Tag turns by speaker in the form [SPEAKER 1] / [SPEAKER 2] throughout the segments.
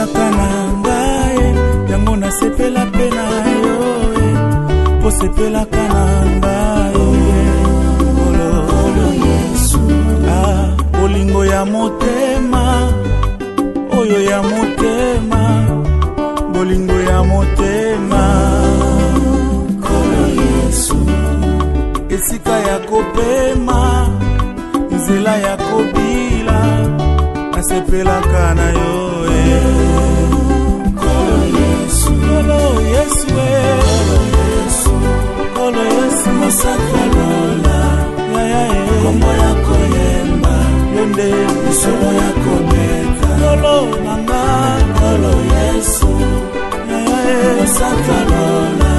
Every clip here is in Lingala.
[SPEAKER 1] Osepelaka na ngai, yango nasepela mpe na yo e. Osepelaka na ngai Nkolo Yesu. Ah, bolingo ya motema, oyo ya motema, bolingo ya motema. Nkolo Yesu. Esika ya kopema, nzela ya kobila, nasepelaka na yo e. Nkolo Yesu, Nkolo Yesu e. Nkolo Yesu, mosaka lola, yaya e. Kombo ya koyemba, yo nde lisolo ya kobeta. Nkolo na nga, Nkolo Yesu, yaya e. Mosaka lola,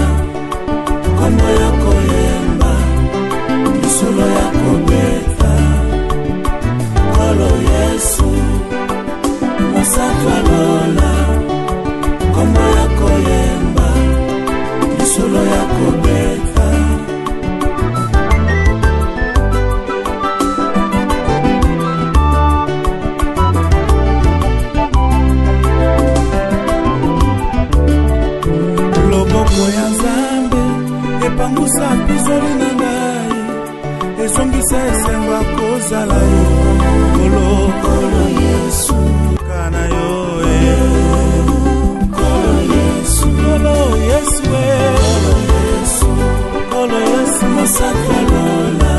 [SPEAKER 1] kombo ya koyemba, lisolo ya kobeta. Nkolo Yesu, mosaka lola, kombo ya koyemba, lisolo ya kobeta. Loboko ya Nzambe epangusa mpizoli na ngai, ezongisa esengo ya kozala yo. Nkolo, Nkolo Yesu, kana yo e. Nkolo Yesu, Nkolo Yesu e. Nkolo Yesu, mosaka lola,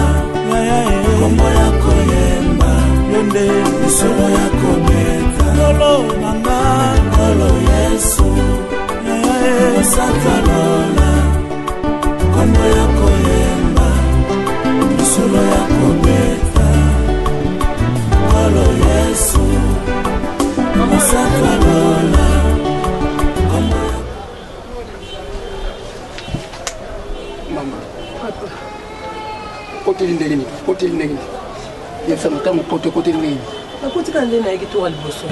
[SPEAKER 1] yaya e. Kombo ya koyemba, yo nde lisolo ya kobeta. Nkolo na nga, Nkolo Yesu, yaya e. Mosaka lola, kombo ya koyemba, lisolo ya kobeta. Nkolo Yesu, mosaka lola, kombo ya
[SPEAKER 2] Mama, okoteli ndenge nini? Okoteli ndenge nini? Yebisa ntango okoti, okoteli ndenge nini?
[SPEAKER 3] Nakotika nde nayaki toka liboso.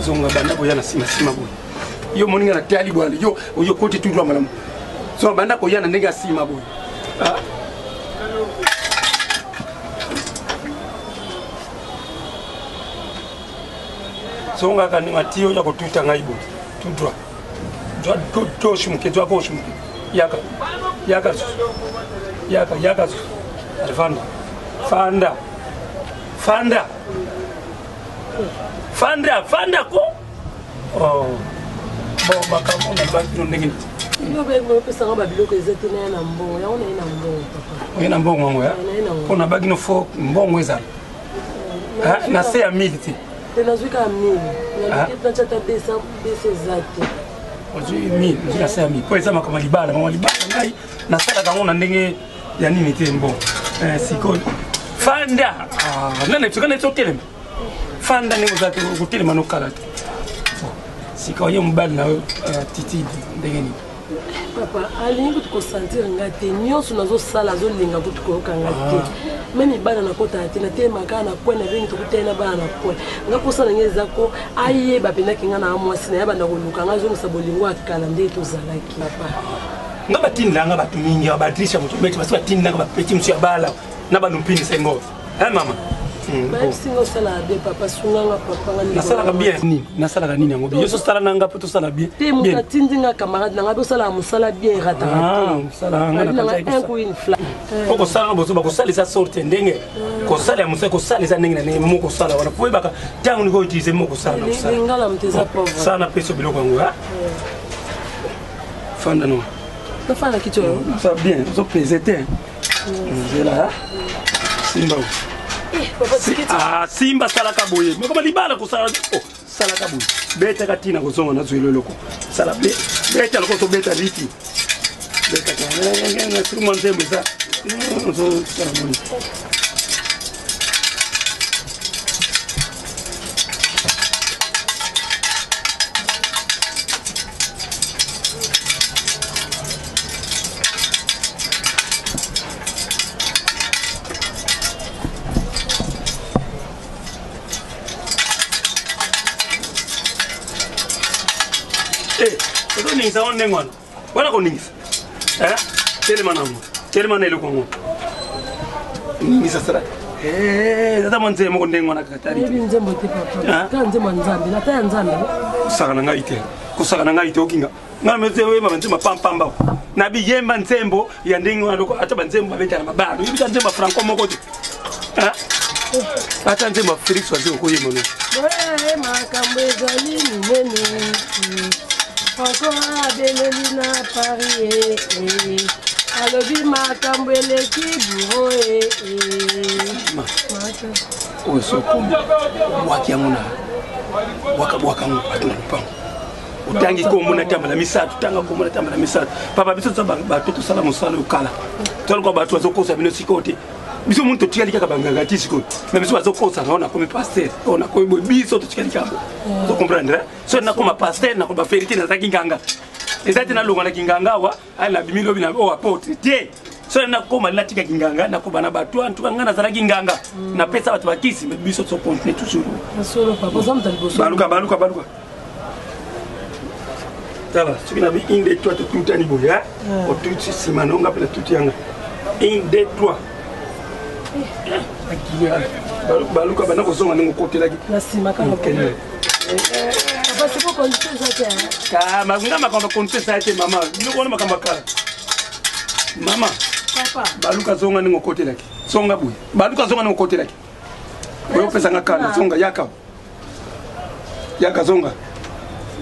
[SPEAKER 2] Zonga banda koya na nsima nsima boye. Yo omoni nga natali bwana, yo oyo okoti tout droit malamu. Zonga banda koya na ndenge ya nsima boye. Ah. Zongaka ndenge ati oyo ya kotuta ngai boye. Tout droit. Droit gauche moke, droit gauche moke. Yaka. Yaka lisusu. Yaka, yaka lisusu. Fanda. Fanda. Fanda. Fanda, fanda ko. Oh. Bon, makambo na banki no ndenge nini?
[SPEAKER 3] Yo be opesanga ba biloko eza te na na mbongo. Yango na ye na mbongo papa.
[SPEAKER 2] Oye na mbongo yango ya?
[SPEAKER 3] Na ye na mbongo.
[SPEAKER 2] Mpo na baki no fo mbongo ezala. Ah, na se ya 1000 te.
[SPEAKER 3] Te nazwi kaka 1000. Naluki natya ata 200, 200 eza te.
[SPEAKER 2] Ozwi 1000, ozwi na se ya 1000. Mpo eza makambo ya libala, makambo ya libala ngai nasalaka yango na ndenge ya nini te mbo. Eh, sikoyo fanda. Ah, nani soki nani otelema. Fanda ndenge oza te okotelema nokala te. Sikoyo ye mobali na yo titi ndenge nini?
[SPEAKER 3] Papa alingi kutu kosentir nga te, nyonso nazosala azolinga kutu koyoka nga te. Meme bana nakotaka te, natelemaka na coin na bengi tokutani na bana na coin. Nga mposa na ngai eza ko ayeba mpendaki nga na mwasi na ye abanda koluka nga azongisa bolingo ya kala nde tozalaki. Papa
[SPEAKER 2] nga batindela nga bato mingi ba Adrisha moto beti basi batindela nga bapeti mosu ya bala na balumpini sengo. Eh mama.
[SPEAKER 3] Bayebisi nga osalaka bien papa, sunga nga papa nga ndeko
[SPEAKER 2] Nasalaka
[SPEAKER 3] na
[SPEAKER 2] bien nini? Nasalaka nini yango bien? Yo osala na nga mpo tosala bien.
[SPEAKER 3] Te moto atindi nga camarade na nga mpe osalaka mosala bien erataka
[SPEAKER 2] Ah,
[SPEAKER 3] te.
[SPEAKER 2] mosala nga
[SPEAKER 3] Babi na nga
[SPEAKER 2] nakanzaki
[SPEAKER 3] un
[SPEAKER 2] kosala.
[SPEAKER 3] coup une fla.
[SPEAKER 2] Po kosala nga bozo bakosala eza sorte ndenge kosala ya mosala kosala eza ndenge na ndenge moko kosala wana po oyebaka ntango niko utilize moko kosala na kosala.
[SPEAKER 3] Lingala moto eza pauvre.
[SPEAKER 2] Sala na peso biloko yango ha. Fanda no.
[SPEAKER 3] Nafanda kiti oyo.
[SPEAKER 2] Ça bien, ozo pese te. Nzela. Simba.
[SPEAKER 3] Papa tikiti.
[SPEAKER 2] Ah, simba salaka boye. Moko libala kosala. Oh, salaka boye. Betaka tina kozonga na zwelo eloko. Sala be. Beta loko to beta liti. Betaka. Na suma nzembo eza. Ozo sala boye. Ozoningisa ngo ndenge wana wana koningisa telema nango telema na eloko yango ningisa sala. Eh, ata mwa nzembo moko ndenge wana kaka tali
[SPEAKER 3] Nayebi nzembo te papa. Kaka nzembo ya Nzambe, na ta ya Nzambe.
[SPEAKER 2] Kosaka na ngai te. Kosaka na ngai te okinga. Ngai meze oyemba banzembo pampamba. Na biyemba nzembo ya ndenge wana loko ata banzembo babeta na mabalo. Oyebi ta nzembo ya Franco moko te. Ata nzembo ya Felix Wazekwa okoyemba no.
[SPEAKER 3] Boye makambo ezali minene. Franco abeleli na Paris. Eh, eh. Alobi makambo eleki buro. Eh,
[SPEAKER 2] Oyo sokomi obwaki yango na bwakabwaka yango bato na lopango otangi kombo na tamba na misato tanga kombo na tamba na misato papa biso toza bato tosala mosala oyo kala toluka bato bazokosa bino sikoyo te biso moni totikali kaka banganga ti sikoyo me biso bazokosa nga nakomi paster oyo nakomi boye biso totikali kaka ozo comprendre soki nakoma paster nakoloba verité nazalaki nganga eza te nalongwa na kinganga awa ali nabimi lobi na oyo apotre te soki nakoma natika kinganga nakoba na bato antuka ngai nazalaki nganga napesa bato bakisi me biso tocontinue toujours baluka baluka baluka tala soki nabi 1 2 3 totutani boye otuti nsima na nga mpe natuti yanga 1 2 3 baluka banda kozonga ndenge okotelaki
[SPEAKER 3] na nsima kaka
[SPEAKER 2] nga makambo condition eza te mama biloko wana makambo ya kala mama baluka zonga ndenge okotelaki zonga boye baluka zonga ndenge okotelaki oyo opesa nga kanda zonga yaka yaka zonga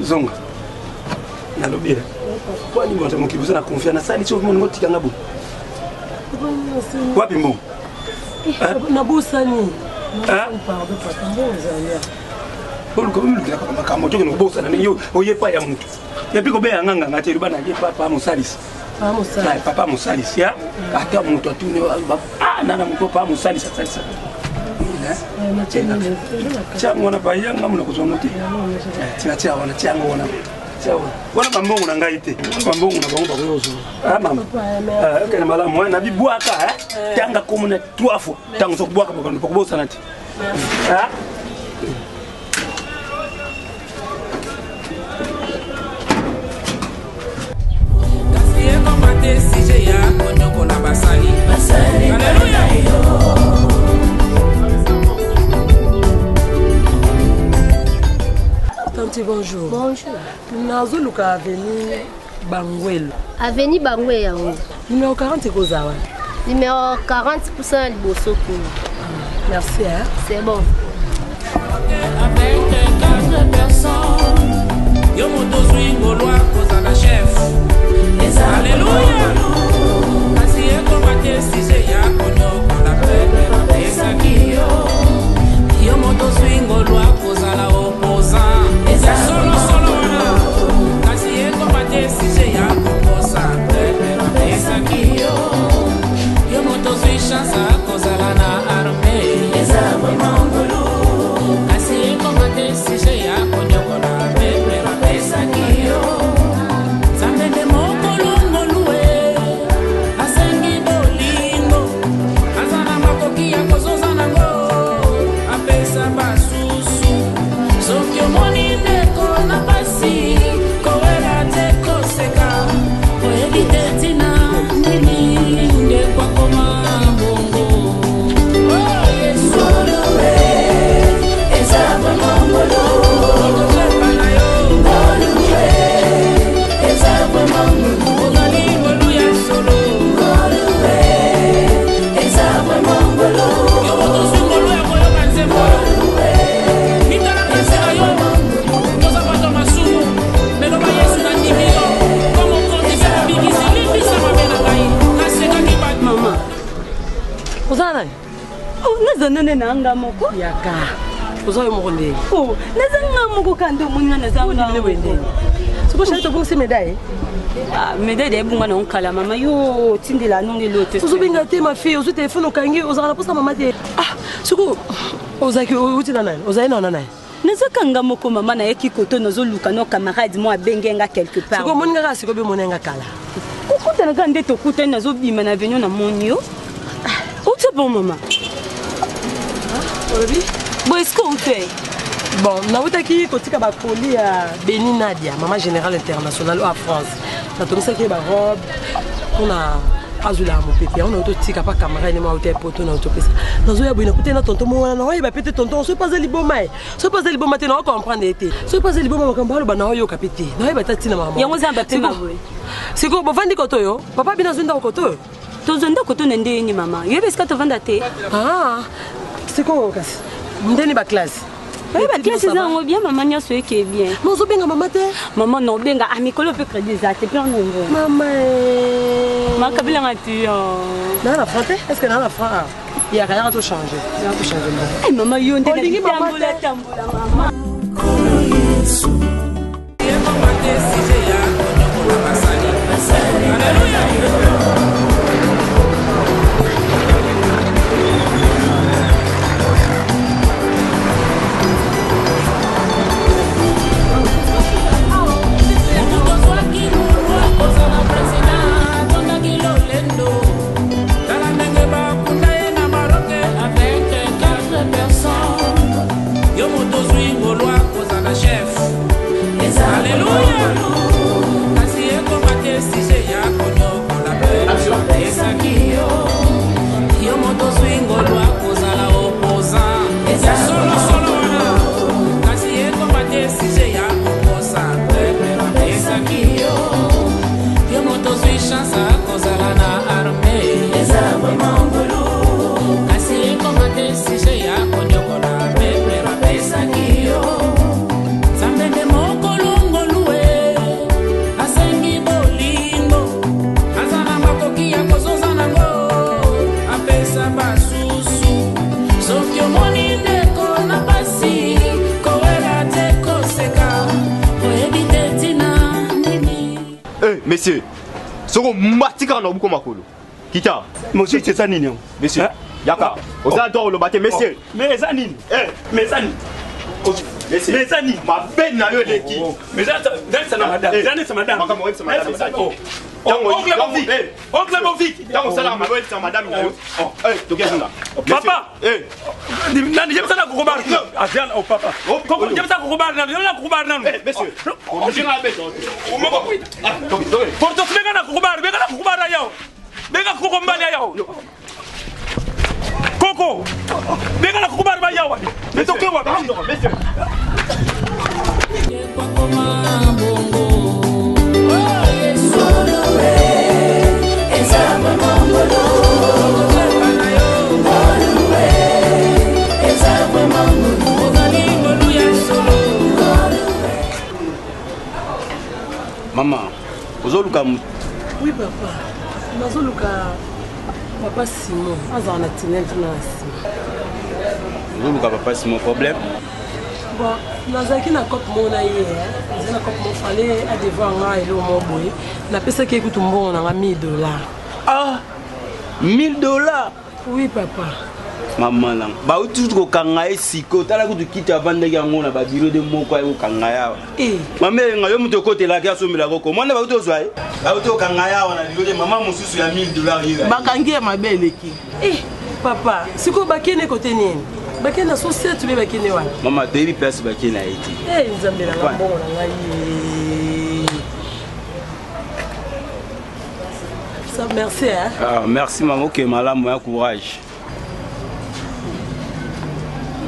[SPEAKER 2] zonga nalobi kwani moto mokili oza na confiance nasali soki moningo otika nga boye wapi mbongo
[SPEAKER 3] nabosani
[SPEAKER 2] oluka omilukilaka makambo tokende kobosana ndenge oye epai ya motu epi kobeya nga nganga te eloba na ye papa mosalisi papa mosalisi ya ata moto atuni nana moto papa mosalisi asalisa tiango wana bayanga mona kozwa ngo te tika tia wana tiango wana wana bambongo na ngai te bambongo na bango bakoki kozwa mama okende malamu na bibwaka tanga komona trois fois ntango sokobwaka makambo pakobosana te
[SPEAKER 4] Kasi ekoma te sije ya konyokola basali. Aleluya!
[SPEAKER 3] Tanti, bonjour.
[SPEAKER 5] Bonjour.
[SPEAKER 3] Nazoluka avenue Bangwelo.
[SPEAKER 5] Avenue Bangwelo yango.
[SPEAKER 3] Numéro 40 ekozala wana.
[SPEAKER 5] Numéro 40 pusa na liboso kuna.
[SPEAKER 3] Merci hein.
[SPEAKER 5] C'est bon.
[SPEAKER 4] Avec quatre personnes, yo moto ozwi ngolwa kozala chef. Aleluya! Kasi ekoma te sije ya konyokola pepe bapesaki yo. Yo moto ozwi ngolwa kozala opposant. Solosolo wana. Kasi ekoma te sije ya kokosa pepe bapesaki yo. Yo moto ozwi chance kozala na armée. Kasi ekoma te sije ya konyokola pepe bapesaki yo. Nzambe nde mokolongolu e, asengi bolingo, aza na makoki ya kozoza nango, apesa basusu. Soki omoni ndeko na pasi, kowela te koseka, oyebi te ntina nini ndeko akoma bongo. Oh, Yesu. Okozepa na yo. Ozali ngolu ya solo. Yo moto ozwi ngolu ya koyoka nzembo oyo. Mitala na nse na yo. Toza bato ya masumu. Me loba Yesu nandimi yo. Ko mokonzi mpe mobikisi, limbisa mabe na ngai. Nasekaki bato.
[SPEAKER 6] Mama.
[SPEAKER 3] Oza nani?
[SPEAKER 6] Oh, naza nene na nga moko.
[SPEAKER 3] Yaka. Oza yo moko ndenge.
[SPEAKER 6] Oh, naza nga moko ka nde omoni nga naza nga.
[SPEAKER 3] Ndenge boye ndenge. Soko shali tobongisi médaille.
[SPEAKER 6] Ah, médaille ebunga na onkala mama yo tindela nonge lote.
[SPEAKER 3] Ozobenga te ma fille, ozwi telefone okangi, ozalaka na posa mama te. Ah, soko ozalaki outi na nani? Ozali na nani?
[SPEAKER 6] Nazaka nga moko mama nayeki koto nazoluka no camarade mo abenge nga quelque part.
[SPEAKER 3] Siko omoni nga kaka sikoyo mpe omoni nga kala.
[SPEAKER 6] Kokutana kaka nde tokutani nazobima na avenue namoni yo. Outi bon mama.
[SPEAKER 3] Olobi?
[SPEAKER 6] Bon, est-ce que outi?
[SPEAKER 3] Bon, nautaki kotika bakoli ya Beni Nadia, mama générale internationale oyo ya France. Natongisaki ye barobe mpona Azwelaka mopepe yango na totika pa camarade moko auta poto na topesa. Nazoya boye nakutani na tonton moko wana naoyeba pe te tonton soki mpe aza liboma ye. Soki mpe aza liboma te nao comprendre ye te. Soki mpe aza liboma makambo aloba naoyoka pe te. Naoyeba ta ntina makambo.
[SPEAKER 6] Yango eza bapema boye.
[SPEAKER 3] Sikoyo bovandi koto oyo? Papa bino azwi ndako koto oyo?
[SPEAKER 6] Tozwa ndako to na ndenge nini mama? Yoyebi esika tovanda te?
[SPEAKER 3] Ah, sikoyo kasi ndeni ba classe.
[SPEAKER 6] Oye ba classe eza yango bien mama nyonso eke bien.
[SPEAKER 3] Mais ozobenga mama te?
[SPEAKER 6] Mama na obenga ah mikolo mpe crédit eza te mpe wana ngo.
[SPEAKER 3] Mama eh.
[SPEAKER 6] Makabila nga ti yo.
[SPEAKER 3] Na na franc te? Est-ce que na na franc ah? Yaka yaka to changer. Yaka to changer mama.
[SPEAKER 6] Eh mama yo nde
[SPEAKER 3] Olingi mama te?
[SPEAKER 6] tambola tambola mama.
[SPEAKER 4] Yo moto ozwi ngolu akozala chef. Alleluia. Kasi ekoma te sije ya konyokola pe esaki yo. Yo moto ozwi ngolu akozala opposant. Solo solo wana. Kasi ekoma te sije ya kokosa peuple bapesaki yo. Yo moto ozwi chance akozala na armée. Kasi ekoma te sije ya konyokola peuple bapesaki yo. Nzambe nde mokolongolu e, asengi bolingo, aza na makoki ya kozoza nango, apesa basusu. Soki omoni ndeko na pasi, kowela te koseka, oyebi te ntina nini.
[SPEAKER 7] Eh, monsieur, soko mati kaka na obuko makolo. Kita.
[SPEAKER 2] Monsieur, c'est ça nini yango?
[SPEAKER 7] Monsieur, yaka. Oza droit oloba te, monsieur.
[SPEAKER 2] Mais eza nini?
[SPEAKER 7] Eh,
[SPEAKER 2] mais eza nini?
[SPEAKER 7] Monsieur.
[SPEAKER 2] Mais eza nini?
[SPEAKER 7] Mabe na yo eleki.
[SPEAKER 2] Mais eza na madame.
[SPEAKER 7] Eh.
[SPEAKER 2] Eza neti madame.
[SPEAKER 7] Makambo oyebisa madame ezali.
[SPEAKER 2] Oh.
[SPEAKER 7] Tango-
[SPEAKER 2] Oncle Bovik.
[SPEAKER 7] Eh.
[SPEAKER 2] Oncle Bovik.
[SPEAKER 7] Tango osalaka mabe oyebisa madame na yo. Eh, toke kuna.
[SPEAKER 2] Papa.
[SPEAKER 7] Eh.
[SPEAKER 2] Nani yebisa na kokobar. Aziana oh papa.
[SPEAKER 7] Oh,
[SPEAKER 2] Koko
[SPEAKER 7] oh.
[SPEAKER 2] yebisa kokobar nanu. Yebisa kokobar nanu.
[SPEAKER 7] Eh, monsieur. Monsieur nga beta.
[SPEAKER 2] Omoko.
[SPEAKER 7] Ah, toke, toke.
[SPEAKER 2] Porto benga na kokobar, benga na kokobar yao. Benga koko mbali yao. Koko. Benga na kokobar ba yao. Mais toke wa.
[SPEAKER 7] Monsieur.
[SPEAKER 8] Mama, ozoluka motu.
[SPEAKER 3] Oui papa, nazoluka papa Simon azala na tunnel tuna na nsima.
[SPEAKER 8] Ozoluka papa Simon, problème?
[SPEAKER 3] Bon, nazalaki na cope moko na ye, nazalaki na cope moko fallait adevoir nga eloko moko boye. Napesaki ye kutu mbongo na nga 1000 $.
[SPEAKER 8] Ah, 1000 $?
[SPEAKER 3] Oui papa.
[SPEAKER 8] Mama nanga, bauti kutu kokanga ye sikoyo, tala kutu kiti avandaki yango na babiro de moko aye kokanga ye awa.
[SPEAKER 3] Eh.
[SPEAKER 8] Mama eyenga, yo moto okotelaki asombelaka oko mwana bauti ozwa ye, bauti kokanga ye awa na biro de mama mosusu ya 1000 $ ye.
[SPEAKER 9] Bakangi ye mabe eleki.
[SPEAKER 3] Eh, papa, sikoyo bakende kote nini? Bakende na société be bakende wana?
[SPEAKER 8] Mama, toyebi place bakende na ye te.
[SPEAKER 3] Eh, nzambe na nga, mbongo na ngai. Ça, merci hein.
[SPEAKER 8] Ah, merci mama, ok malamu ya courage.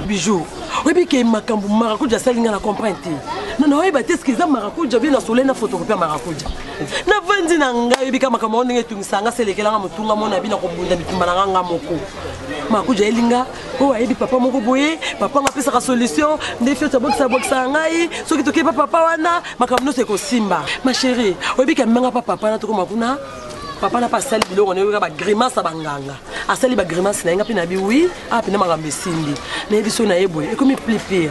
[SPEAKER 3] Bijou, oyebi ke makambo marakuja asali nga na comprendre te. Non, oyeba te ce eza marakuja bien na soleil na photocopie ya marakuja. Navandi na ngai oyebi ka makambo yango ndenge etungisa nga selekelanga motunga mona bina kobunda bitumba na nga nga moko. Marakuja ayelinga oyo ayebi papa moko boye, papa nga apesaka solution nde fioto abokisa abokisaka ngai soki tokei pa papa wana makambo nyonso ekosimba. Ma chérie, oyebi ke amemanga pa papa na tokoma kuna papa na pa asali biloko na ye oyoka ba grimace ya banganga. Asali ba grimace na ye nga mpe nayebi oui, ah mpenza makambo esimbi. Nayebi so na ye boye ekomi plus pire.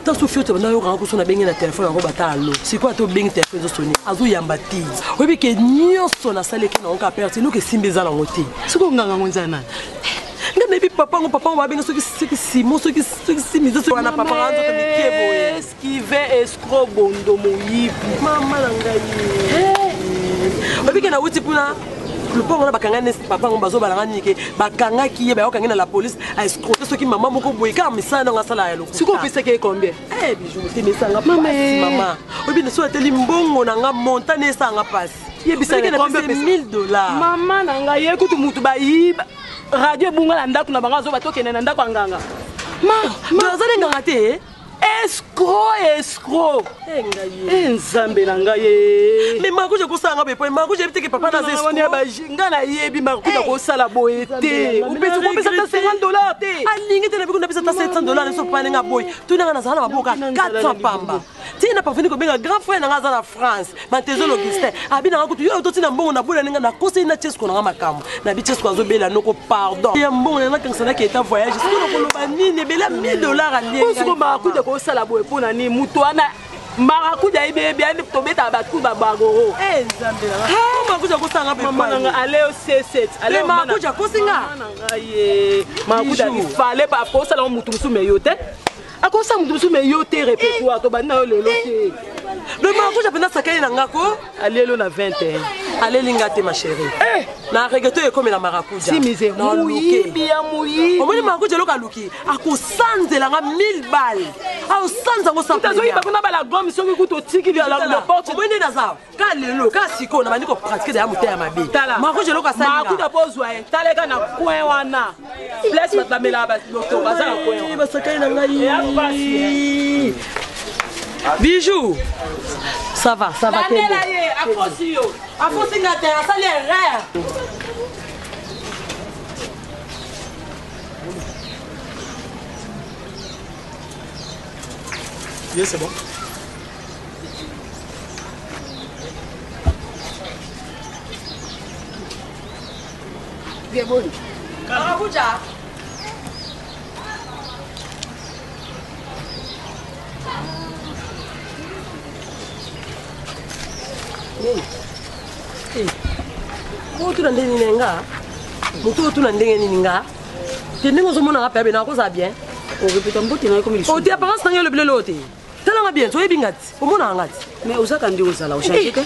[SPEAKER 3] Ntango soki oyo nayokanga kuso nabengi na telefone yango bata alo sikoyo ata obengi telefone ezosone azoyamba te. Oyebi ke nyonso nasaleki nango ka perte eloko esimbi eza nango te.
[SPEAKER 9] Sikoyo nganga yango nzala nani?
[SPEAKER 3] Nga nayebi papa yango, papa yango babenga soki soki Simo soki soki Simizo soki wana papa nga nzoto mike boye.
[SPEAKER 9] Esquive escroc bondo moyibi.
[SPEAKER 3] Mama na ngai. Oyebi ke nauti kuna lopango wana bakanga nesi papa yango bazobalanga nini ke bakangaki ye bayokangi na la police aescrote soki mama moko boye kaka misala nango asala ya lokuta.
[SPEAKER 9] Sikoyo opesaki ye combien?
[SPEAKER 3] Eh, bijou motema esanga pasi mama. Oyebi na soki ateli mbongo na nga montant esanga pasi.
[SPEAKER 9] Yebisa
[SPEAKER 3] Oleki
[SPEAKER 9] ye
[SPEAKER 3] napesi
[SPEAKER 9] combien
[SPEAKER 3] 1000 dollars.
[SPEAKER 9] Mama na ngai ye kutu mutu bayiba radio ebunga na ndako na bango azoba tokende na ndako ya nganga.
[SPEAKER 3] Ma aza nde nganga te.
[SPEAKER 9] Escroc, escroc. E nzambe na ngai ye.
[SPEAKER 3] Mais Marcouche kosala nga boye po Marcouche yebi te ke papa naza escroc.
[SPEAKER 9] Ngai nayebi Marcouche akosala boye te. Opesi kopesa ata 50 dollars te.
[SPEAKER 3] Alingi te na biko napesa ata 700 dollars na so papa ndenge aboyi. Tuna nga nazala na maboka 400 pamba. Ti na parvenu kobenga grand frère na nga aza na France, Mantezolo Augustin. Abi na nga kutu yo totina mbongo na bola ninga na koseli na Chesco na nga makambo. Na bi Chesco azobela noko pardon. Ya mbongo na nakangisa na keta voyage. Sikoyo nakoloba nini ebela 1000 dollars alie.
[SPEAKER 9] Sikoyo Marakuja kosala boye mpo na nini moto wana Marakuja ayebi yebi ani tobetaka bato babagoro.
[SPEAKER 3] Eh nzambe na nga. Marakuja kosala nga
[SPEAKER 9] mama na nga aleo C7.
[SPEAKER 3] Aleo Marakuja kosi nga.
[SPEAKER 9] Mama na nga ye. Marakuja il fallait pas kosala ngo mutu mosusu mais yo te. Akosala mutu mosusu mais yo te répertoire tobandi na yo lelo te.
[SPEAKER 3] Le Marakuja mpenza sakani na nga ko.
[SPEAKER 9] Alelo na 21.
[SPEAKER 3] Aleli nga te ma chérie. Na regretto ekomela Marakuja.
[SPEAKER 9] Si mise moyibi ya moyibi.
[SPEAKER 3] Omoni Marakuja eloko aluki akosanzela nga 1000 balles. Aosanza ngo sans
[SPEAKER 9] azoyiba kuna bala gomme soki kutu otiki la porte.
[SPEAKER 3] Omoni nde naza ka lelo ka sikoyo na bandi kopratike deya moteya ya mabe. Marakuja eloko asali nga.
[SPEAKER 9] Marakuja po ozwa ye taleka na coin wana. Place bato bamelaka loto baza na coin wana.
[SPEAKER 3] Basakani na ngai. Bijou. Ça va, ça va.
[SPEAKER 9] Landela ye akosi yo.
[SPEAKER 3] Akosi nga te, asali erreur.
[SPEAKER 2] Yes, c'est bon.
[SPEAKER 3] Marakuja. Otuna ndenge nini nga motu otuna ndenge nini nga te ndenge ozomonanga mpe abena akozala bien
[SPEAKER 6] orepeta mbote na yo komi
[SPEAKER 3] ote apparence nanga elobi lelo te talanga bien toyebi nga ti omonaka nga ti
[SPEAKER 6] mais ozaka nde ozala ochange te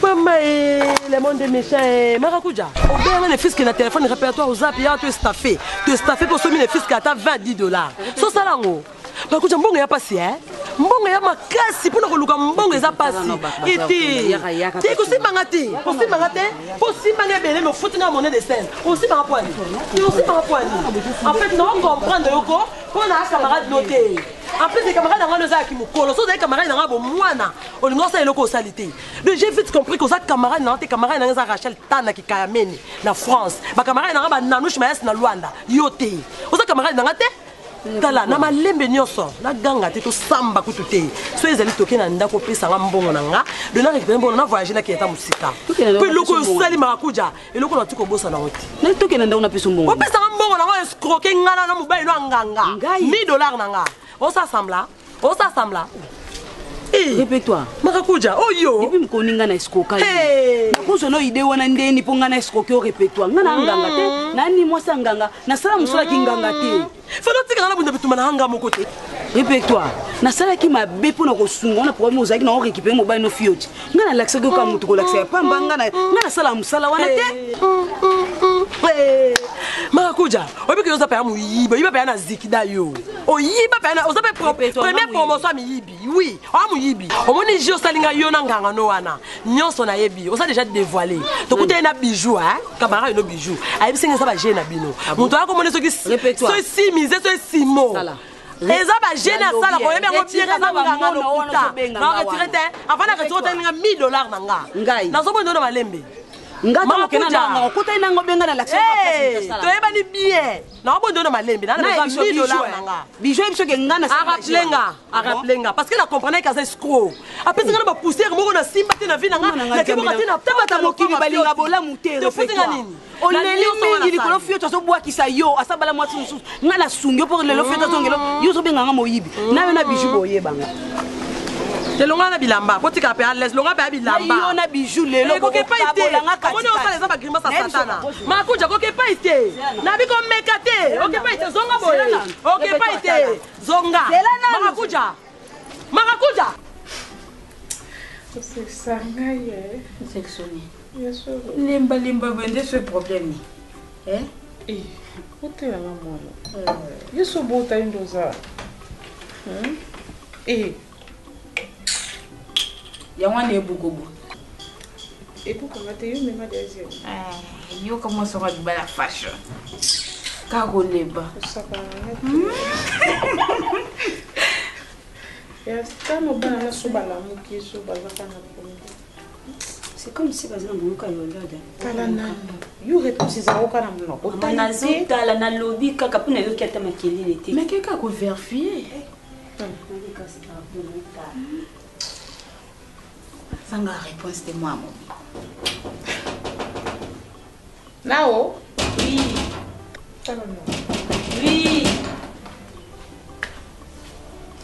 [SPEAKER 3] mama e le monde est méchant e marakuja obenga ne fiske na téléphone répertoire oza mpe yaka to estafe to estafe mpo osomi ne fiske ata 20 10 dollars sosala yango marakuja mbongo ya pasi e mbongo ya makasi mpona koluka mbongo eza pasi ete te kosimbanga te kosimbanga te mpo osimbanga ebele me ofuti nga monnaie de scène osimbanga pwani te osimbanga pwani en fait nao comprendre yoko mpo na camarade no te. En plus, les camarades nanga oza yaki mokolo so ozali camarade nanga bomwana olingi osala eloko osali te. Donc j'ai vite compris koza camarade nanga te. Camarade nanga eza Rachel Tana Kikayameni na France, bacamarade nanga bananouche Mayasi na Lwanda. Yo te oza camarade nanga te. Tala na malembe nyonso naganga te, tosamba kutu te. So ezali toke na ndako opesanga mbongo na nga do na récupéré mbongo na voyage nakenda mosika mpo eloko oyo osali Marakuja eloko na tuki kobosana ngo te.
[SPEAKER 6] Tokende ndako napesa mbongo.
[SPEAKER 3] Opesanga mbongo nango escroke nga na mobali no anganga 1000 dollars na nga osasambla osasambla.
[SPEAKER 6] Répète-toi.
[SPEAKER 3] Marakuja oyo
[SPEAKER 6] depuis mokoni nga na escroka nakozwa no ide wana ndeni mpo nga na escroke o répète-toi nga na nganga te nani mwasi ya nganga nasala mosalaki nganga te.
[SPEAKER 3] Fana otikanga na bunda bituma na nga moko te.
[SPEAKER 6] Répète-toi nasalaki mabe mpo na kosunga wana problème ozalaki na orécupéré mobali no fioti nga nalakisaki oka motu kolakisa ya pamba nga nasala mosala wana te.
[SPEAKER 3] Marakuja oyebi ke oza mpe ya moyibi, oyiba mpe ya na zikida yo, oyiba mpe oza mpe première promotion ya miyibi. Oui, oya moyibi. Omoni ji osalinga yo na nganga no wana nyonso nayebi oza déjà dévoilé. Tokutani na bijou camarade no bijou ayebisi nga eza baje na bino moto aya komona soki soki simise soki simo eza bagene asalaka oyebi yango bien. Eza nganga lokuta na retire te. Avant na retire otalinga 1000 dollars na nga nazomona na malembe.
[SPEAKER 6] Nga okutani nango benga na lakisa.
[SPEAKER 3] Toyebani bien, naobondi na malembe na 1000 dollars na nga.
[SPEAKER 6] Bijou yebi soki nga na
[SPEAKER 3] arappele nga, arappele nga parce que na comprendre kaza escroc apesi nga na bapoussière moko na simba te na vie na nga nakeboka te na
[SPEAKER 6] tabata mokili balinga bolamu te.
[SPEAKER 3] Tofuti nga nini?
[SPEAKER 6] Oleli mingi likolo fioto azobwakisa yo asabala mwasi mosusu nga nasungi yo mpo lelo fioto azongelo yo ozobenganga moyibi na yo na bijou boyebanga.
[SPEAKER 3] Te longa na bilamba po tika pe à l'aise, longa pe ya bilamba.
[SPEAKER 6] Yo na bijou lelo
[SPEAKER 3] ekoki epai te. Omoni osala eza bagrimace ya satana. Makuja koki epai te, nabi komeka te, oki epai te, zonga boye, oki epai te, zonga. Marakuja, Marakuja.
[SPEAKER 4] Osekisa ngai e.
[SPEAKER 6] Osekisoni lembalemba boye nde so problème ni.
[SPEAKER 4] Otelanga mwana yo so obotali nde oza
[SPEAKER 6] yango wana ebukobu.
[SPEAKER 10] Ebukanga te, yo mema deuxième.
[SPEAKER 11] Yoka mwasi waka libala fashion. Kaka koleba.
[SPEAKER 10] Osakana na te. Ya tano bana na so balamuki so bazaka na pongi.
[SPEAKER 12] C'est comme si baza na monoko ya lolode.
[SPEAKER 10] Tala nanu. Yo réponse ezalaka kaka na monoko.
[SPEAKER 12] Mama nazotala nalobi kaka mpo nayoki ata makelele te.
[SPEAKER 10] Mais kaka ko vérifier.
[SPEAKER 11] Zanga réponse te mwa mobi.
[SPEAKER 10] Nao?
[SPEAKER 11] Oui.
[SPEAKER 10] Tala nanu.
[SPEAKER 11] Oui.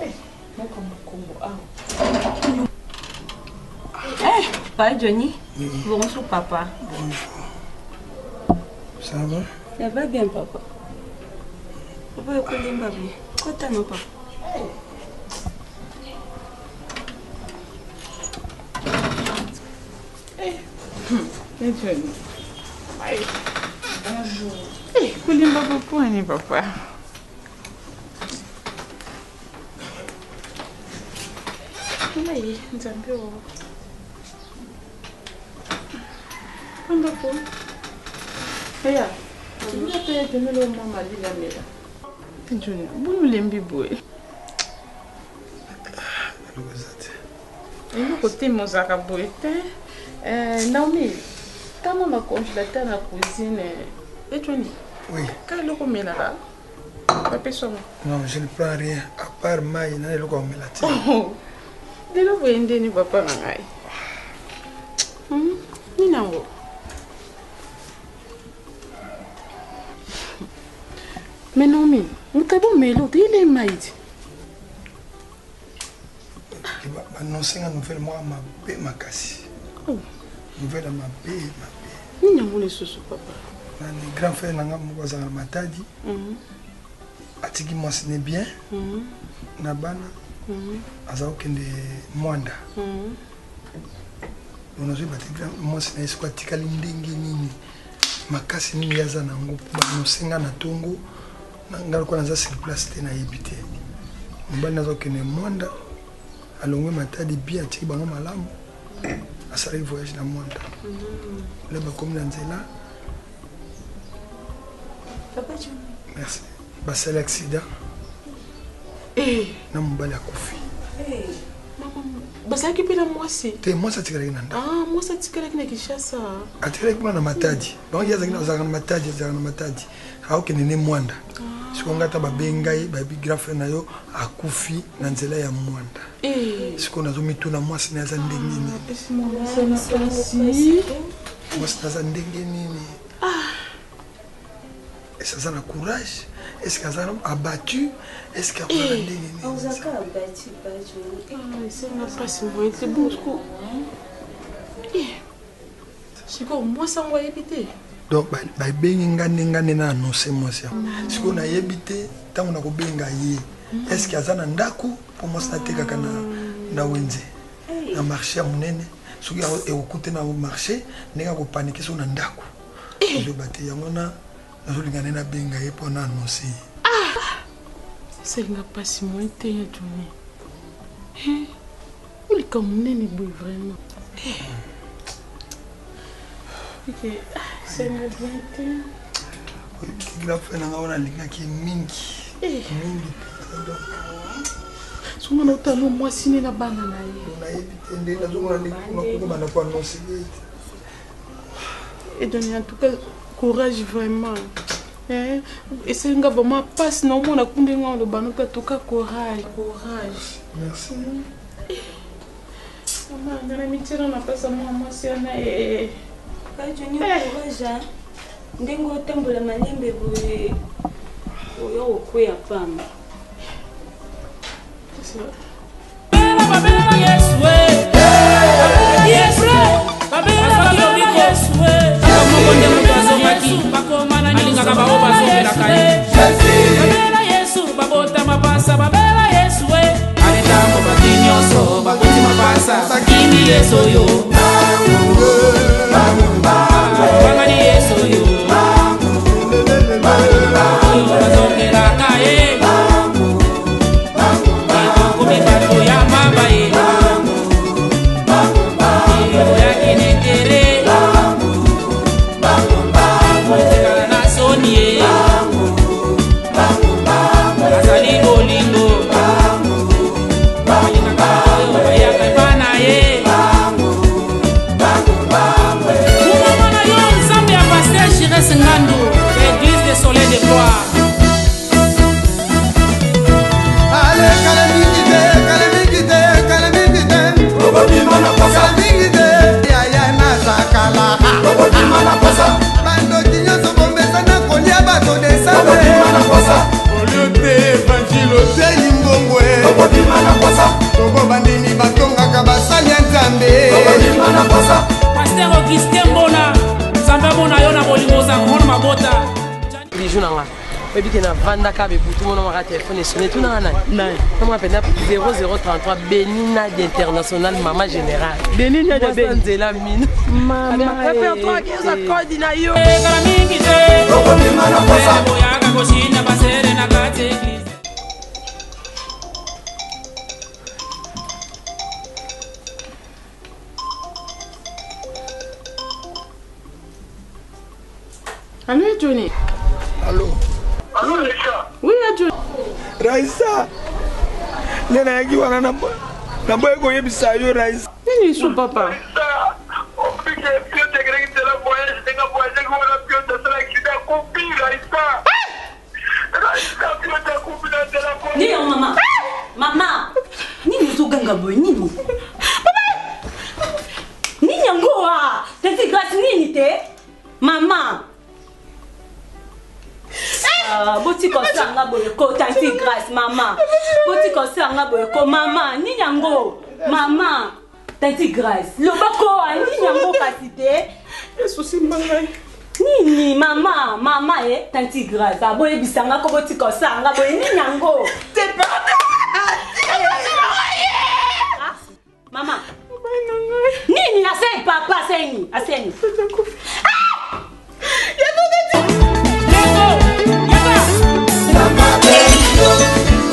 [SPEAKER 10] Eh, moko mokombo awa.
[SPEAKER 12] Eh, papa Johnny.
[SPEAKER 1] Oui.
[SPEAKER 12] Bonjour papa.
[SPEAKER 1] Bonjour. Ça va?
[SPEAKER 12] Ça va bien papa. Papa yokolemba bien. Kota no papa.
[SPEAKER 10] Eh, Johnny. Bonjour. Eh, kolemba papa ni papa. Ngai, nzambe oyo. Pandako. Eya, tibila pe etemeli mwa malili amela. Junior, boni olembi boye? Eloko te mozalaka boye te. Naomi, ntango na congélateur na cuisine, etwani?
[SPEAKER 1] Oui.
[SPEAKER 10] Ka eloko omelaka? Bapesi yango?
[SPEAKER 1] Non, je ne prends rien à part mai na eloko ya komela te.
[SPEAKER 10] Lelo boye ndeni papa na ngai? Nini yango? Mais Naomi, moto abomeli ote ile mai ti.
[SPEAKER 1] Banonse nga nouvelle moko mabe makasi. Nouvelle ya mabe mabe.
[SPEAKER 10] Nini yango lisusu papa?
[SPEAKER 1] Nani grand frère na nga moko azalaka na Matadi. Atiki mwasi ne bien. Na bana. Aza kokende Mwanda. Bon, nazoyeba te mwasi na ye soki atikali ndenge nini, makasi nini ye aza nango mpo banonse nga na ntongo nga lokola naza sur place te, nayebi te. Mobali naza kokende Mwanda, alongwe Matadi bien, atiki bango malamu, asalaki voyage na Mwanda. Le bakomi na nzela, merci, basali accident na mobali akufi.
[SPEAKER 10] Bazalaki mpe na mwasi
[SPEAKER 1] te? Mwasi atikalaki na ndako.
[SPEAKER 10] Ah, mwasi atikalaki na Kinshasa?
[SPEAKER 1] Atikalaki kuna na Matadi. Donc ye azalaki azalaka na Matadi, azalaka na Matadi, aokende ne Mwanda. Sikoyo ngai ata babengi ngai, bayebi grand frère na yo akufi na nzela ya Mwanda. Sikoyo nazomituna mwasi na ye aza ndenge nini, mwasi na aza ndenge nini, est-ce aza na courage, est-ce aza abattu, est-ce akozala ndenge nini?
[SPEAKER 10] Esenga mpasi boye te. Bosco, sikoyo mwasi yango ayebi te?
[SPEAKER 1] Donc babengi nga nde nga nde na annonce mwasi yango. Sikoyo nayebi te ntango nakobenga ye, est-ce aza na ndako, mpo mwasi natekaka na wenze na marché ya monene. Soki ekokute na marché ndenge akopanike, soki na ndako ezoba te. Yango na nazolinga nde nabenga ye mpo na annonce ye.
[SPEAKER 10] Esalinga mpasi moye te ya Johnny. Olika monene boye vraiment. Esalinga bien te.
[SPEAKER 1] Grand frère na nga wana alingaki mingi mingi mpenza, donc
[SPEAKER 10] Songo na otala mwasi ne na bana na ye.
[SPEAKER 1] Nayebi te nde nazomona ndenge kuna banda koannonce ye te.
[SPEAKER 10] Edoni, en tout cas courage vraiment. Esalinga vraiment mpasi na omona ku ndenge oloba no mpe. En tout cas courage, courage.
[SPEAKER 1] Merci.
[SPEAKER 10] Mama nga na mitiela na mpasi ya mwana mwasi wana.
[SPEAKER 12] Johnny, courage. Ndenge otambola malembe boye, oyo okweya pamba.
[SPEAKER 4] Babela Yesu, Yesu, babela Yesu. Kaka moko nde moto azongaki, alingaka bao bazongelaka ye. Babela Yesu, babota mapasa, babela Yesu. Aletango baki nyonso bakoti mapasa, bakimi Yesu oyo, bangani Yesu oyo, oyo bazongelaka ye. Ekomi bato ya maba ye, oyaki nentere. Augustin Mbona Nzambe amona yo na bolingo ozalaka mona mabota.
[SPEAKER 3] Bijou na nga oyebi ke navandaka bebutu mona maka telefone esone tunaka nani namona mpenza 0033 benina international mama général benina nzela mino répertoire eza kodi na yo
[SPEAKER 4] kala mingi te boyaka koshinda basere na kati eglise.
[SPEAKER 10] Allô, Johnny
[SPEAKER 1] Allô
[SPEAKER 10] Allô, Raïssa Oui, Johnny.
[SPEAKER 1] Raïssa nde nayaki wana naboyi koyebisa yo Raïssa.
[SPEAKER 10] Nini lisu papa?
[SPEAKER 13] Nini yango mama? Mama! Nini ozoganga boye nini? Nini yango wa? Tati Grace nini te? Mama! Ah, botika osala nga boye ko tanti Grace mama. Botika osala nga boye ko mama nini yango? Mama! Tanti Grace, loba ko ah, nini yango kasi te?
[SPEAKER 10] Esosimba ngai.
[SPEAKER 13] Nini mama, mama eh tanti Grace, aboyebisa nga ko botika osala nga boye nini yango? Ah, Mama. Nini aseni papa aseni, aseni.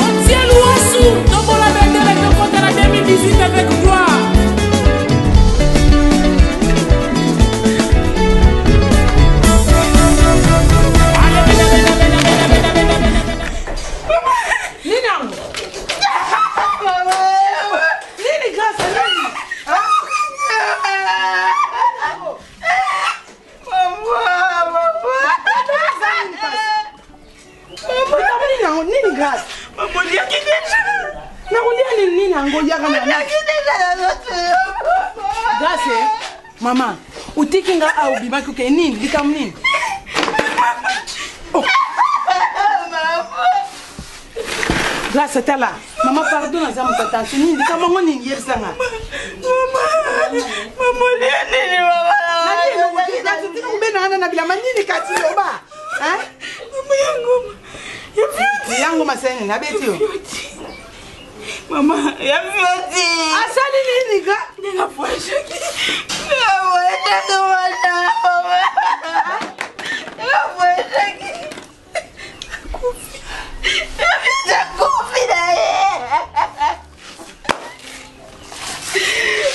[SPEAKER 4] Otie luasu tombola bendele tokota na 2018 avec gloire.
[SPEAKER 9] Nini yango? Nini Grace nini? Nini yango nini Grace? Nakolia nini nini yango yaka na Grace eh? Mama, otiki nga awa obimaki oke nini likambo nini? Oh. Grace tala mama pardon naza moto attention nini likambo yango nini yebisa nga kobenanga na bilamba nini kati loba yango masene nabeti yo
[SPEAKER 10] Mama, ya fioti.
[SPEAKER 9] Asali nini ga?
[SPEAKER 10] Nina voyagaki. Nina voyagaki mama. Nina voyagaki. Akufi. Ya fioti akufi na ye.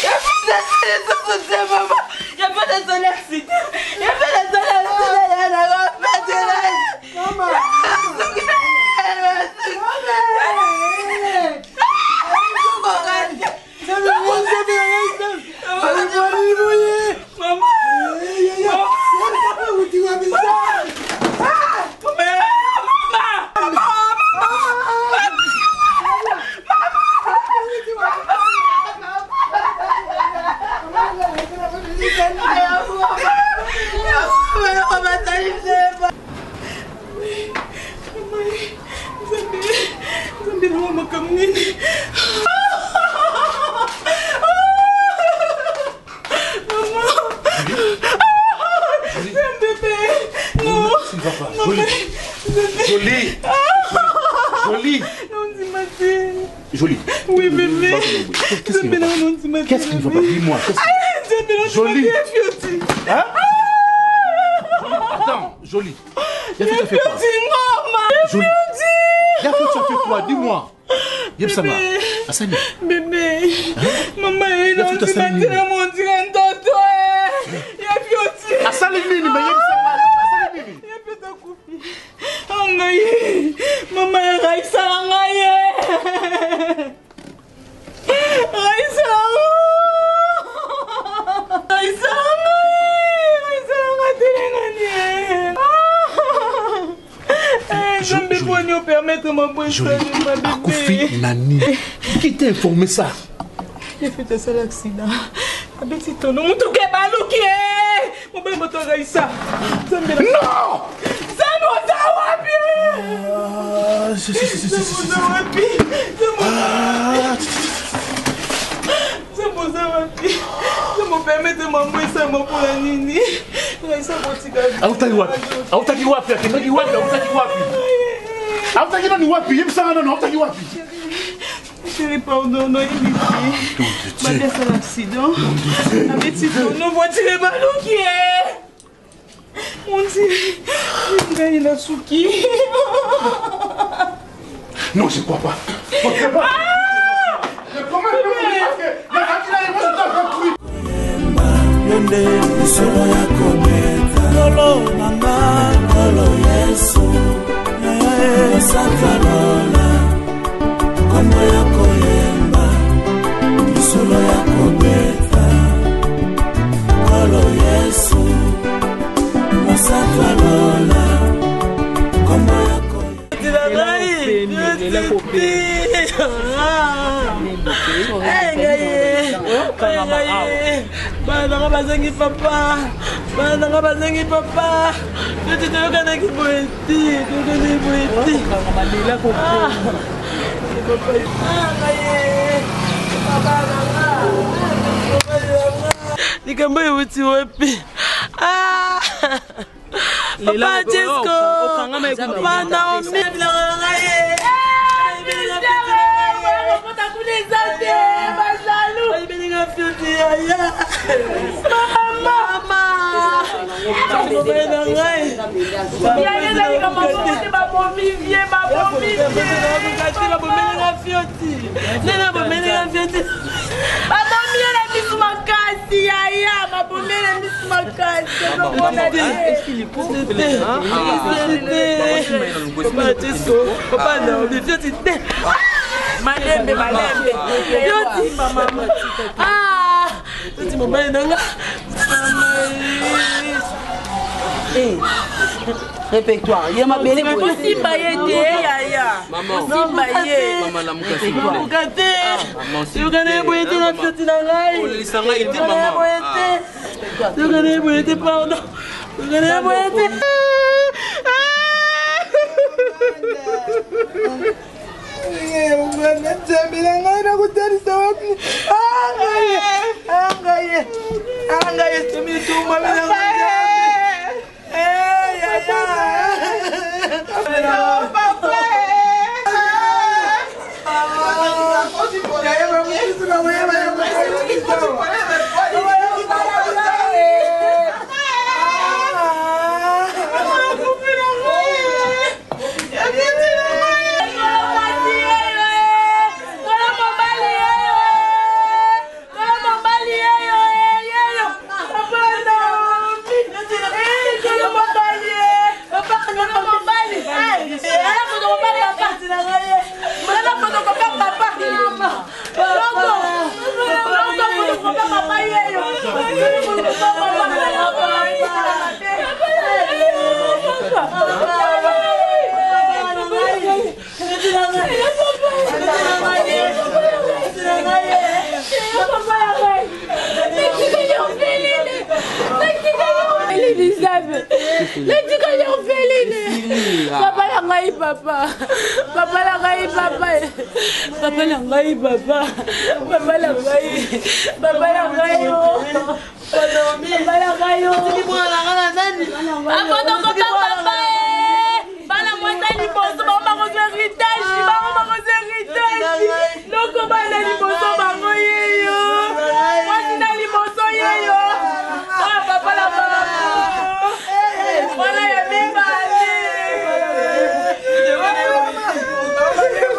[SPEAKER 10] Ya fioti asali soso te mama. Ya fioti asali accident. Ya fioti asali accident ya na ko fete na.
[SPEAKER 9] Mama.
[SPEAKER 10] Nzambe na makambo nini?
[SPEAKER 2] Jolie. Jolie. Jolie.
[SPEAKER 10] Oui, bébé.
[SPEAKER 2] Qu'est-ce qui ne va pas? Qu'est-ce qui ne va pas? Dis-moi. Jolie. Hein? Attends, Jolie. Yafi, tu as fait quoi? Jolie. Yafi, tu as fait quoi? Dis-moi. Yebisanga. Asani.
[SPEAKER 10] Bébé. Mama ye
[SPEAKER 2] Yafi, tu as sali nini?
[SPEAKER 10] na mondira ndoto eh. Yafi oti.
[SPEAKER 2] Asali nini? Mais yebisanga. Asali nini?
[SPEAKER 10] Yafi oti akufi. Ngai. Mama ye Raissa na ngai ye. Raissa. Raissa na ngai. Raissa na ngai telengani ye. Eh, Nzambe poni opermettre
[SPEAKER 2] Jolie. Akufi nani? Qui t'a informé ça?
[SPEAKER 10] Yafi asala accident abeti tono motuka ebaluki ye mobali moto Raissa Nzambe
[SPEAKER 2] Non!
[SPEAKER 10] Nzambe oza wapi? Nzambe oza wapi? Nzambe oza wapi? Nzambe Kopermettre mambo esalema mpona nini? Raisa kotika.
[SPEAKER 2] Autaki wapi? Autaki wapi? Akendaki wapi? Autaki wapi? Autaki nani wapi? Yebisanga nano, autaki wapi?
[SPEAKER 10] Chérie, pardon, nayebi te. Babi asala accident. Abeti tono voiture ebaluki ye. Mon Dieu, ngai nasuki.
[SPEAKER 2] Non, je crois pas. Je crois pas.
[SPEAKER 14] Yo nde lisolo ya kobeta nkolo na nga nkolo yesu mosaka lola nkombo ya koyemba lisolo ya kobeta nkolo yesu mosaka lola nkombo ya
[SPEAKER 3] Bana nanga bazangi papa, bana nanga bazangi papa. Neti toyokanaki boye te, toyokanaki boye te. Likambo euti wapi? Ah! Papa Jesco, Papa Naomi, bilanga na ngai ye. Babelinga fioti yaya. Mama. Mobali na ngai. Babomelinga fioti. Nene babomelinga fioti.
[SPEAKER 11] Babomi ye na misu makasi yaya, babomi ye na misu makasi.
[SPEAKER 3] Papa Naomi, fioti te.
[SPEAKER 11] Malembe, malembe.
[SPEAKER 3] Fioti. Ah, fioti mobali na nga.
[SPEAKER 6] Répertoire ye mabele.
[SPEAKER 11] Kosimba ye te yaya, kosimba ye.
[SPEAKER 3] Lamuka te, yokana ye boye te na fioti na ngai. Yokana ye boye te, yokana ye boye te, pardon, yokana ye boye te.
[SPEAKER 1] Nzambe na ngai, nakotalisa wapi? Angaye, angaye, angaye, tomitumami na ngai.
[SPEAKER 11] Natikali orpheline. Papa na ngai, papa, papa na ngai, papa, papa na ngai, papa, papa na ngai, papa na ngai, papa na ngai. Akotokopa papa, bana mwasa liboso bango bakozwa héritage, bango bakozwa héritage. Loko bana liboso bango yeyo, mwasi na liboso yeyo. Ah, papa na mama, mwana ya mibale.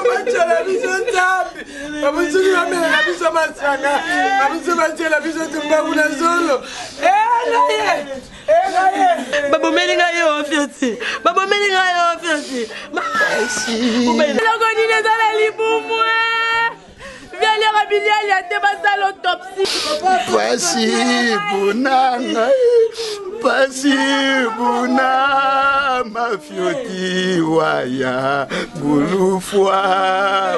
[SPEAKER 1] Batyela biso Nzambe, bamosusu bamelaka biso masanga, bamosusu batyela biso tumbaku na zolo.
[SPEAKER 3] Babomeli ngai yo fioti, babomeli ngai yo fioti.
[SPEAKER 11] Eloko nini eza na libumu? Vialiaka bilialia te, basala autopsie.
[SPEAKER 15] Pasi pona ngai, pasi pona mafioti waya bulufwa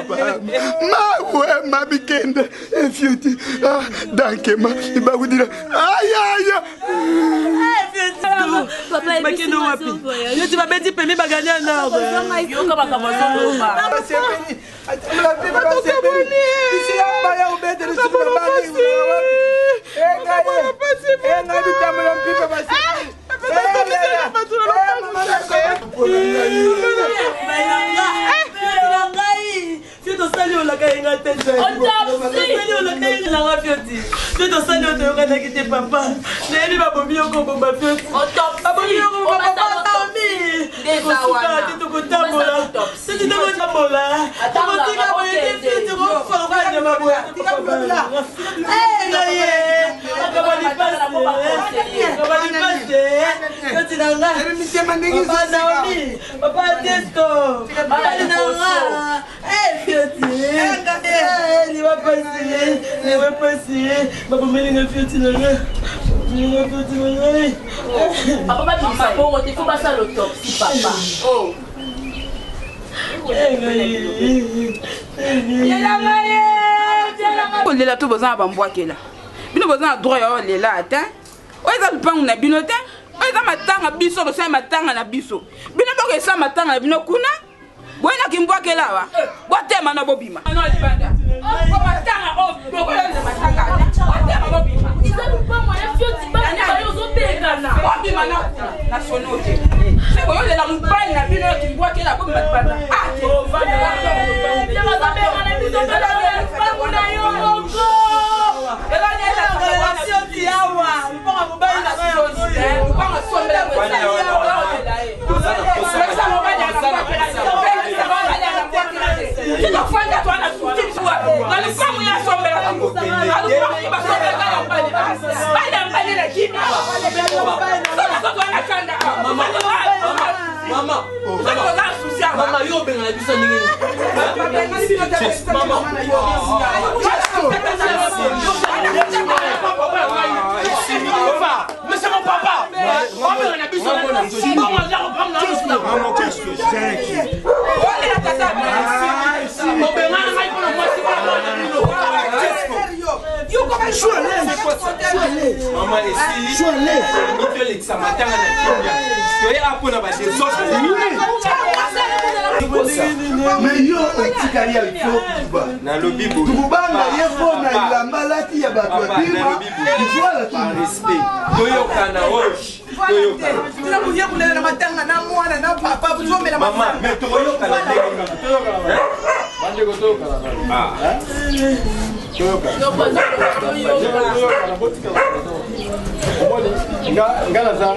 [SPEAKER 15] mawe mabikende efioti dankema bakudila ayaya.
[SPEAKER 3] Bakende wapi? Yoti babeti pemi, bagani ya nord.
[SPEAKER 11] Yoka makambo azoloba.
[SPEAKER 16] Engai bitambola mpipa basi.
[SPEAKER 11] Fio tosali olaka ye nga te tosali olaka ye nanga fioti fio tosali oyo toyokanaki te papa nayebi babomi yo kobomba fioti babomi yo kobomba papa Naomi kosuka te tokotambola soki tokotambola tokotika boye te fioti tokokufa lokola nyama boye ngaye makambo lipasi fioti na nga papa Naomi papa Desco papa na nga fioti liwa pasi liwa pasi babomeli nga fioti na nga nga fioti na ngai
[SPEAKER 13] papa babimisa bongo te fo basala autopsie papa
[SPEAKER 17] kolela to boza na bambwakela bino boza na droit ya olela ata oyo eza lupangu na bino te oyo eza matanga biso tosali matanga na biso bino boko esala matanga na bino kuna boyena kimbwakela awa botema na bobima matanga oyo bokoyoleza matanga botema bobima bobima na kuna na sono te se boyolela mobali na bino kimbwakela bobima libanda
[SPEAKER 8] Mama, yo obengana biso ndenge
[SPEAKER 2] Mais c'est mon papa. Obengana biso obengana ngai mpona mwasi
[SPEAKER 8] mama esili tolekisa matanga na kimia toye apona badesordre
[SPEAKER 15] me yo otikali ya ifo kuba
[SPEAKER 8] nalobi
[SPEAKER 15] tukubanga ye mpo na elamba alati ya bato ya bima ifo
[SPEAKER 8] respect toyokana oyo
[SPEAKER 16] toyokana kolela na matanga na mwana na papa tozomela
[SPEAKER 8] mama me tokoyokana ndenge
[SPEAKER 18] bandeko toyokana nga naza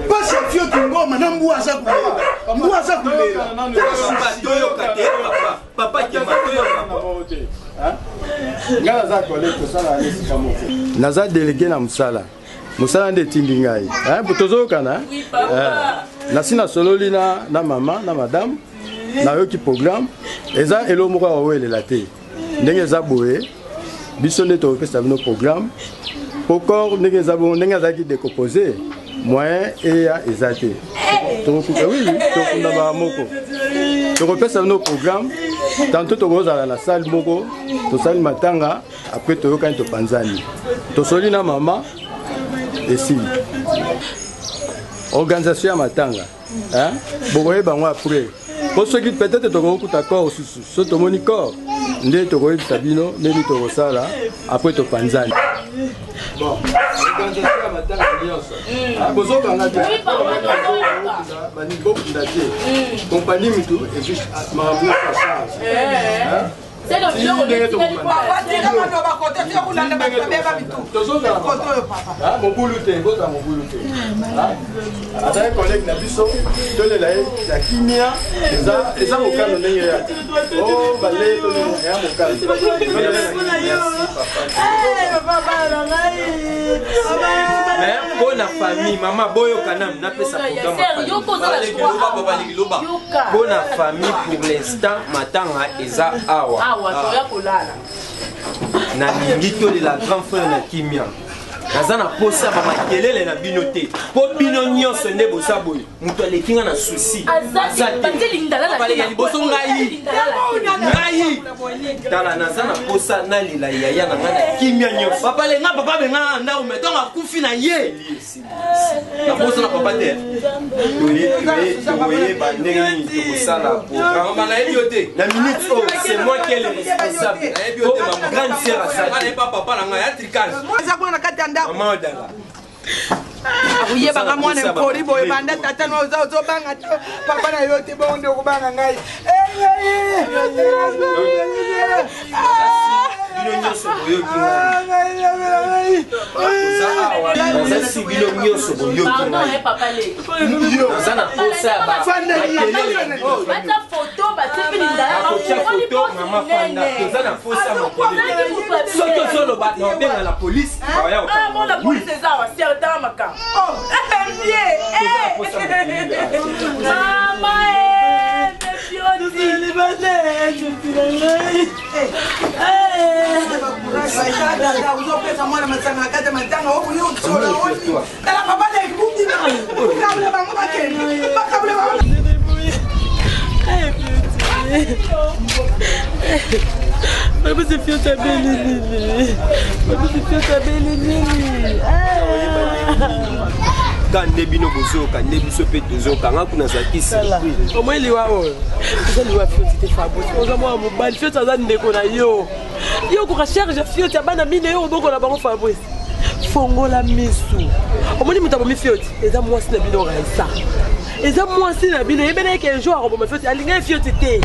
[SPEAKER 15] pasi ya fio kingoma na mbwa aza kolela mbwa aza kolela
[SPEAKER 8] toyoka te papa kema toyoka
[SPEAKER 18] nga naza collègue tosala na esika moko naza délégué na mosala mosala nde etindi ngai po tozoyokana nasi nasololi na, na mama na madame nayoki programme eza eloko moko ya kowelela te ndenge eza boye biso nde tokopesa bino programme po corps ndenge eza bongo ndenge azalaki décompose moyen eya eza te tokokuta oui tokunda baka moko tokopesa bino programme tanto tokozala na salle moko tosali matanga après toyokani topanzani tosoli na mama esili organisation ya matanga bokoyeba yango après mpo soki peut-être tokokuta corps susu so tomoni corps nde tokoyebisa bino ndenge tokosala après topanzani bon organisation ya matanga nyonso bozokanga te bokunda te kompani mutu ezwi makambo nyonso ya charge mobulu te bozala mobulu te azali collègue na biso tolela ye na kimia eza mokano ndenge ya o bale ya mokano
[SPEAKER 8] mpo na famille mama boyoka nanu napesa programme mpo na famille pour l'instant matanga eza awa
[SPEAKER 13] awa toya kolala
[SPEAKER 8] nalingi tolela grand frère na kimia Naza na posa ba makelele na bino te. Po bino nyonso nde boza boye. Moto aleki nga na souci.
[SPEAKER 11] Aza te. Batie lindalala te
[SPEAKER 8] Baleka
[SPEAKER 11] na
[SPEAKER 8] liboso
[SPEAKER 11] coin.
[SPEAKER 8] ngai. Ngai. Tala naza na posa nalela yaya na ngai na kimia nyonso. Papa lenga papa benga na ndako mais ntango akufi na ye. Na posa na papa te. Toyeba ndenge nini tokosala programme.
[SPEAKER 19] Nayebi yo te.
[SPEAKER 8] Na minute oyo c'est moi qui est le responsable.
[SPEAKER 19] Nayebi yo te mama.
[SPEAKER 8] Grande sœur asali.
[SPEAKER 19] Nayebi papa na ngai ya tricage.
[SPEAKER 16] Eza kuna na kati ya ndako.
[SPEAKER 8] Mama Odala.
[SPEAKER 16] Oyebaka mwana ekoli boye banda tata no oza ozobanga te papa na yo te bongo nde okobanga ngai.
[SPEAKER 8] Bino nyonso boyoki ngai. Naza si bino nyonso boyoki ngai. Naza na posa ya ba makelele na bino.
[SPEAKER 11] Batia photo, batie mpe lindalala.
[SPEAKER 8] Akotia
[SPEAKER 11] Bafungoli
[SPEAKER 8] photo
[SPEAKER 11] poste
[SPEAKER 8] mama fanda
[SPEAKER 11] monene.
[SPEAKER 8] toza na posa makelele. Soki ozoloba na obenga la police baya
[SPEAKER 17] Ah, bon, la police eza awa sertan makambo vie
[SPEAKER 11] mama
[SPEAKER 16] ozopesa mwana masanga na kati ya matanga okoyosola oni tala papa leki bundima bakabula bango bakende bakabula bango.
[SPEAKER 3] Babisi fioti abeli nini? Babisi fioti abeli nini?
[SPEAKER 8] Ka nde bino bozoyoka nde biso mpe tozoyoka nga kuna azalaki surprise.
[SPEAKER 3] Omoi liwa oyo eza liwa fioti te Fabrice, oza mwana mobali, fioti aza ndeko na yo, yo okoka charge ya fioti ya bana mine yo obokola bango. Fabrice, fongola misu, omoni moto abomi fioti eza mwasi na bino Raisa, eza mwasi na bino yebena ye ke jour akoboma fioti alinga ye fioti te.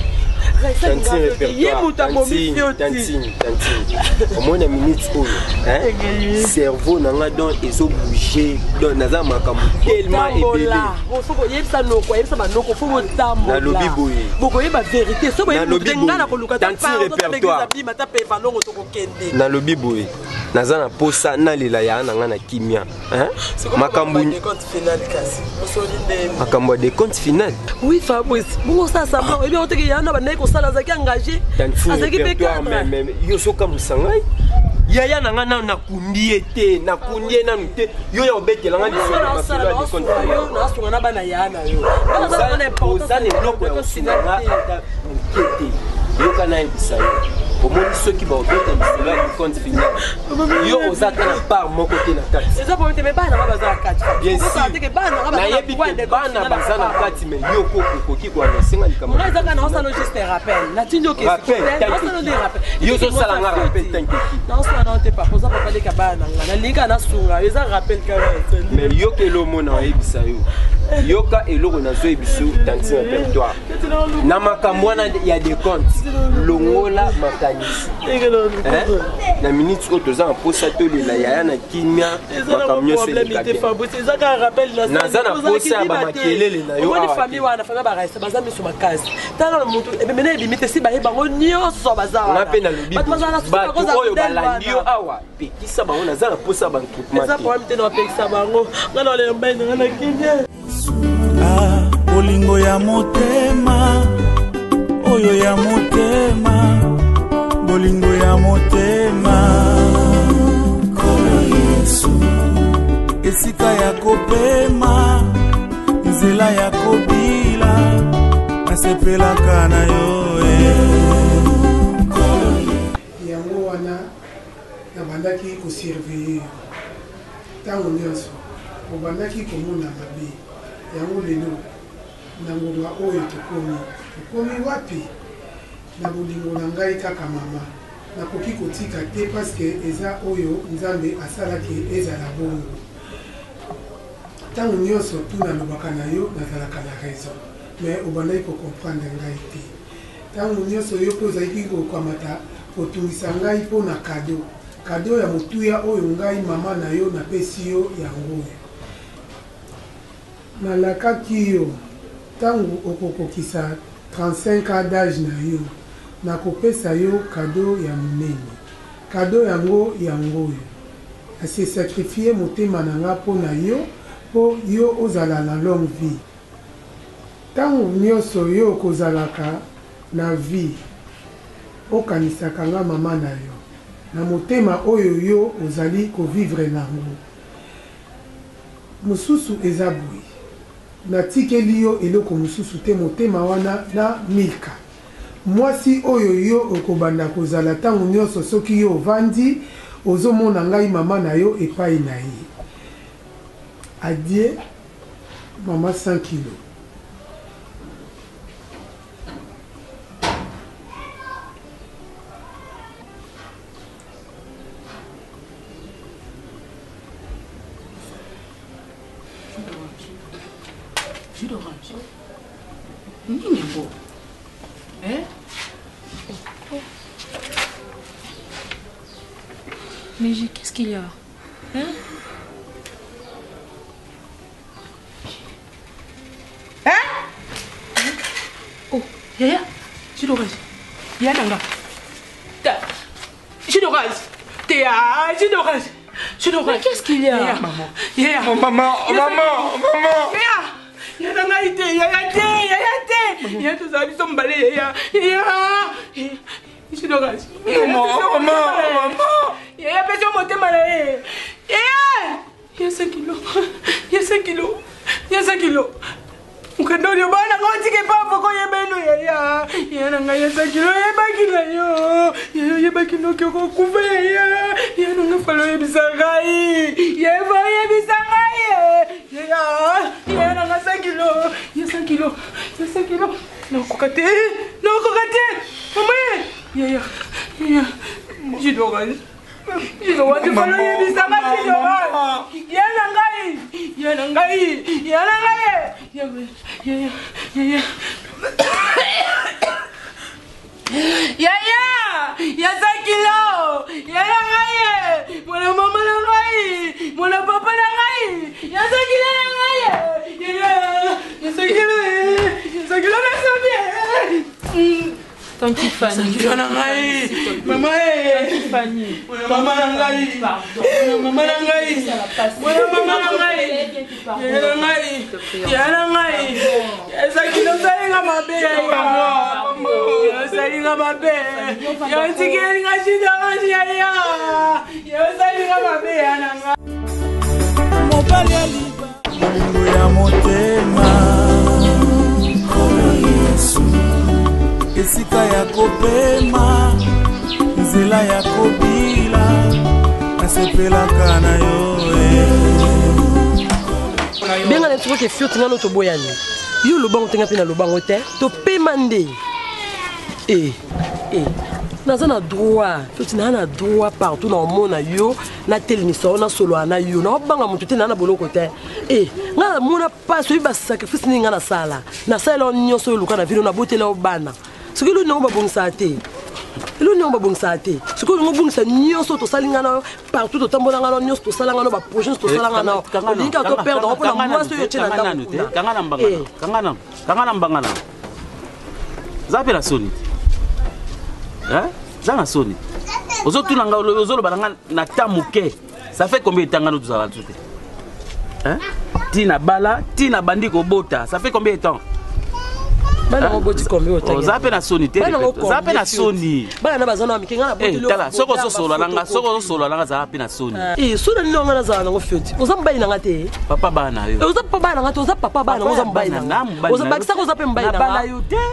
[SPEAKER 3] Raisa alinga
[SPEAKER 8] Tantine
[SPEAKER 3] fioti te. Ye moto abomi
[SPEAKER 8] tantine,
[SPEAKER 3] fioti.
[SPEAKER 8] tantine, tantine. Omoni na minute oyo hein, cerveau na nga donc ezobouge, donc naza makambo tellement ebele.
[SPEAKER 3] Tambola. Faut boyebisa noko, ayebisa banoko, fo botambola.
[SPEAKER 8] Nalobi boye.
[SPEAKER 3] Bokoyeba vérité so boyebi
[SPEAKER 8] Nalobi
[SPEAKER 3] motu te
[SPEAKER 8] boye.
[SPEAKER 3] ngai nakoluka ta
[SPEAKER 8] Tantine
[SPEAKER 3] pardon, ta
[SPEAKER 8] répertoire.
[SPEAKER 3] église abima ta pevalongo tokokende.
[SPEAKER 8] Nalobi boye, naza na posa nalela yaya na nga na kimia hein? Makambo
[SPEAKER 3] décompte final kasi osoli ndeni?
[SPEAKER 8] Makambo ya décompte final?
[SPEAKER 3] Oui Fabrice, bongo osala semblant oyebi yango teke yana bandaki kosala, azalaki engagé,
[SPEAKER 8] Tantine
[SPEAKER 3] azalaki mpe
[SPEAKER 8] répertoire
[SPEAKER 3] cadre.
[SPEAKER 8] Mais yo sokamwisa ngai, yaya na ngai nanu nakundi ye te, nakundi ye nanu te, yo ya obetela ngai lisolo ya masolo ya décompte final.
[SPEAKER 3] Yo nasunga na bana ya na yo. Bana baza na importance
[SPEAKER 8] Oza na eloko ya kosunga nga ata moke te. Yoka, nayebisa yo, omoni soki baobeta lisolo ya décompte final, yo oza ata na part moko te na kati.
[SPEAKER 3] Eza problème te, mais bana nga baza na kati.
[SPEAKER 8] Bien
[SPEAKER 3] Okosala
[SPEAKER 8] sûr.
[SPEAKER 3] te ke bana nga baza na
[SPEAKER 8] Nayebi
[SPEAKER 3] droit
[SPEAKER 8] ke
[SPEAKER 3] de
[SPEAKER 8] bana
[SPEAKER 3] final
[SPEAKER 8] baza na
[SPEAKER 3] papa.
[SPEAKER 8] kati, mais yo ko okoki koanosenga likambo.
[SPEAKER 3] Nga eza kaka naosala juste rappel, natindi
[SPEAKER 8] Rappel,
[SPEAKER 3] okesinaosala nde rappel.
[SPEAKER 8] Yo ozosala nga rappel tanke ki?
[SPEAKER 3] Naosala nao te papa, oza papa leka bana na nga, nalingi kaka nasunga yo, eza rappel kaka.
[SPEAKER 8] Mais yoka eloko mona oyebisa yo, yoka eloko nazoyebisa yo, tantine répertoire, na makambo wana ya décompte, longola makanisi. Hein? Na minute oyo toza na mposa tolela yaya na kimia, makambo nyonso
[SPEAKER 3] problème
[SPEAKER 8] eleka
[SPEAKER 3] te
[SPEAKER 8] bien.
[SPEAKER 3] Fabrice, eza kaka rappel.
[SPEAKER 8] Naza na posa ya bamakelele na yo
[SPEAKER 3] Omoni
[SPEAKER 8] awa.
[SPEAKER 3] famille wana, famille baraisa baza miso makasi, tala na motu ebemene ebimi te si baye bango nyonso baza
[SPEAKER 8] Nga
[SPEAKER 3] wana.
[SPEAKER 8] mpe nalobi
[SPEAKER 3] Bato baza na
[SPEAKER 8] boye, bato oyo balandi yo awa, pekisa bango, naza na mposa ya bantroupement
[SPEAKER 3] Eza
[SPEAKER 8] te.
[SPEAKER 3] problème te, na bapekisa bango, nga na olela mobali na nga na kimia.
[SPEAKER 14] Ah, bolingo ya motema oyo ya motema, bolingo ya motema, Nkolo Yesu, esika ya kopema, nzela ya kobila, nasepelaka na yo eh.
[SPEAKER 15] Yango wana nabandaki kosurveiller yo ntango nyonso, obandaki komona mabe yango. Lelo na ngonga oyo tokomi, tokomi wapi? Na bolingo na ngai kaka mama, nakoki kotika te parce que eza oyo Nzambe asalaki ezala bongo. Ntango nyonso tu nalobaka na yo, nazalaka na raison, mais obandaki kocomprendre ngai te. Ntango nyonso yo mpe ozalaki kokamata kotungisa ngai mpo na cadeau, cadeau ya motuya oyo ngai mama na yo napesi yo yango oyo. Nalakaki yo, ntango okokokisa 35 ans d'âge na yo, nakopesa yo cadeau ya monene. Cadeau yango, yango oyo. Nase sacrifier motema na nga mpo na yo, mpo yo ozala na longue vie. Ntango nyonso yo okozalaka na vie, okanisaka nga mama na yo. na motema oyo yo ozali kovivre nango. Mosusu eza boye, natikeli yo eloko mosusu te motema wana na Milka. Mwasi oyo yo okobanda kozala tango nionso soki yo ovandi ozo mona ngai mama na yo epayi na ye. Adieu mama 100 kilo.
[SPEAKER 10] Jus d'orange. Nini yango? Eh?
[SPEAKER 4] Mais qu'est-ce qu'il y a Hein
[SPEAKER 10] Hein Oh, Yaya, jus d'orange. Yaya nanga. Ta. Jus d'orange. Théa, jus d'orange. Jus d'orange.
[SPEAKER 4] Mais qu'est-ce qu'il y a
[SPEAKER 10] Yaya,
[SPEAKER 4] Maman.
[SPEAKER 10] Yaya.
[SPEAKER 19] Oh, maman, maman, maman.
[SPEAKER 10] Yaya. Yaya na ngai te, yaya te, yaya te. Yaya tozala biso mibale yaya. Yaya. Jus d'orange.
[SPEAKER 19] Maman, maman, maman.
[SPEAKER 10] Yaya pesi yo motema na ye. Yaya. Ya 5 kilo. Ya 5 kilo. Ya 5 kilo. mokanda oyo bana nga otike pavo koyeba eno yaya yaya na ngai ya 5 kilo oyebaki na yo yaya oyebaki noki okokufa yaya yaya na ngai fala oyebisa ngai yaya fa oyebisa ngai yaya yaya na ngai 5 kilo ya 5 kilo ya 5 kilo nakoka te nakoka te mama yaya yaya jus d'orange falo oyebisanga jus ya na ngai ya na ngai ya na ngai yaya yaya ya sa kilo ya na ngai mwana mama na ngai mwana papa na ngai ya sa kilo na ngai yaya ya sa kilo ya sa kilo na sobi
[SPEAKER 4] Tanti Fanny.
[SPEAKER 10] Kilo na ngai mama e
[SPEAKER 4] Fanny.
[SPEAKER 10] mwana mama na ngai mwana mama na ngai mwana mama na ngai yaya na ngai yaya na ngai ezalaki osalinga mabe osalinga mabe yotikeli nga jus d'orange yaya yosalinga mabe ya na ngai
[SPEAKER 14] mobali aliba bolingo ya motema nkolo yesu esika ya kopema nzela ya kobila nasepelaka na yo eh.
[SPEAKER 3] Benga na biso ke fioti ngano toboyani. Yo lobango te nga mpe na lobango te. Topema nde. Eh, eh. naza na droit fioti naa na droit partout na omona yo natelemisa yo nasolola na yo naobanga moto te naa na boloko te e ngai namona mpasi oyebi basacrifice nini ngai nasala nasalela yo nyonso oyo oluka na vino nabotela yo bana soki eloni yango babongisaka te eloni yango babongisaka te soki olingi obungisa nyonso tosali ngai na yo partout totambola ngai na nyonso tosala ngai na baprojet nyonso tosala ngai na yo olingi kaka toperdre yango mpona mwasi oyo otie na ndako kuna
[SPEAKER 20] kanga na mbanga kanga na kanga na mbanga na za mpe na soni te za na soni ozotuna ngai ozoloba na ngai na ta moke ça fait combien de temps ngano tozala lisusu te tina bala tina bandi kobota ça fait combien de temps
[SPEAKER 3] bana ngo boti combien otangi
[SPEAKER 20] oza mpe na soni te oza mpe na soni
[SPEAKER 3] bana na baza na mike nga na boti
[SPEAKER 20] tala soki ozosolola nanga soki ozosolola nanga zala mpe na soni
[SPEAKER 3] eh soni nini nga nazala nango fioti oza mobali nanga te
[SPEAKER 20] papa bana na yo
[SPEAKER 3] oza papa bana nanga te oza papa bana oza mobali nanga oza bakisaka oza mpe mobali nanga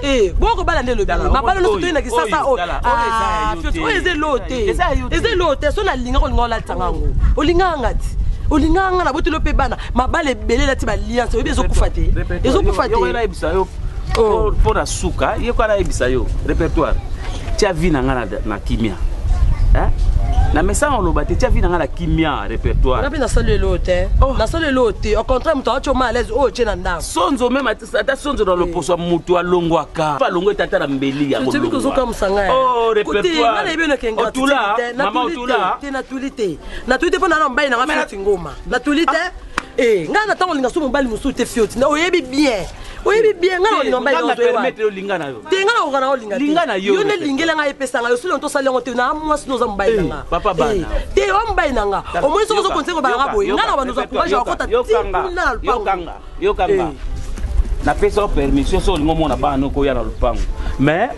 [SPEAKER 3] eh boko bala nde lobi mabala nyonso toyei na kisasa oyo ah fioti oyo eza eloo te eza eloo te so nalinga kolinga olatisa nga yango olingaka nga ti olingaka nga naboteli yo mpe bana mabala ebele elati baliance oyebi ezokufa te ezokufa te
[SPEAKER 20] nayebisa yo mpo na suka ye ko nayebisa yo répertoire tia vie na nga na kimia na mesana oloba te tia vie na nga na kimia répertoire
[SPEAKER 3] nga mpe nasali eloo te nasali eloo te au contraire moto aoti oma alaise oyo otie na ndako
[SPEAKER 20] sonzo meme ata sonzo na loposo ya moto alongwaka alongwa ete ata na mbeli ya
[SPEAKER 3] kolongwa kozokamwisa ngai
[SPEAKER 20] répertoire mama otula
[SPEAKER 3] te natuli te natuli te mpo na na mobali na nga fioti ngoma natuli te Eh, ngai na ntango olinga so mobali mosusu te fioti na oyebi bien oyebi bien ngai na olinga mobali te ngai nakoka na olinga te yo nde lingela ngai epesa ngai osili tosali yango te na mwasi no oza mobali na nga te oya mobali na nga omoni soki ozokontinue kobala nga boye ngai na bando ozwa courage ya kokota ti kuna na lupango
[SPEAKER 20] yokanga napesa yo permission so olingi omona bana nokoya na lupango mais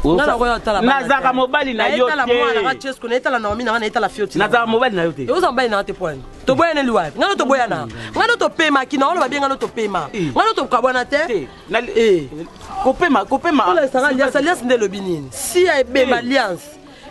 [SPEAKER 3] Nga nakoya kotala bana te.
[SPEAKER 20] Nazalaka mobali na yo
[SPEAKER 3] Nayetala mwana nga
[SPEAKER 20] te.
[SPEAKER 3] Chesco, nayetala Naomi na nga, nayetala Fioti.
[SPEAKER 20] Nazalaka mobali na yo te.
[SPEAKER 3] Oza mobali na nga te poani. Toboyana eli wapi? Nga no toboyana. Nga no topemaki na oloba bien nga no topema. Nga no tokabwana te.
[SPEAKER 20] Eh. Kopema, kopema.
[SPEAKER 3] Olasanga alliance, alliance nde elobi nini? Si ya ebeba alliance.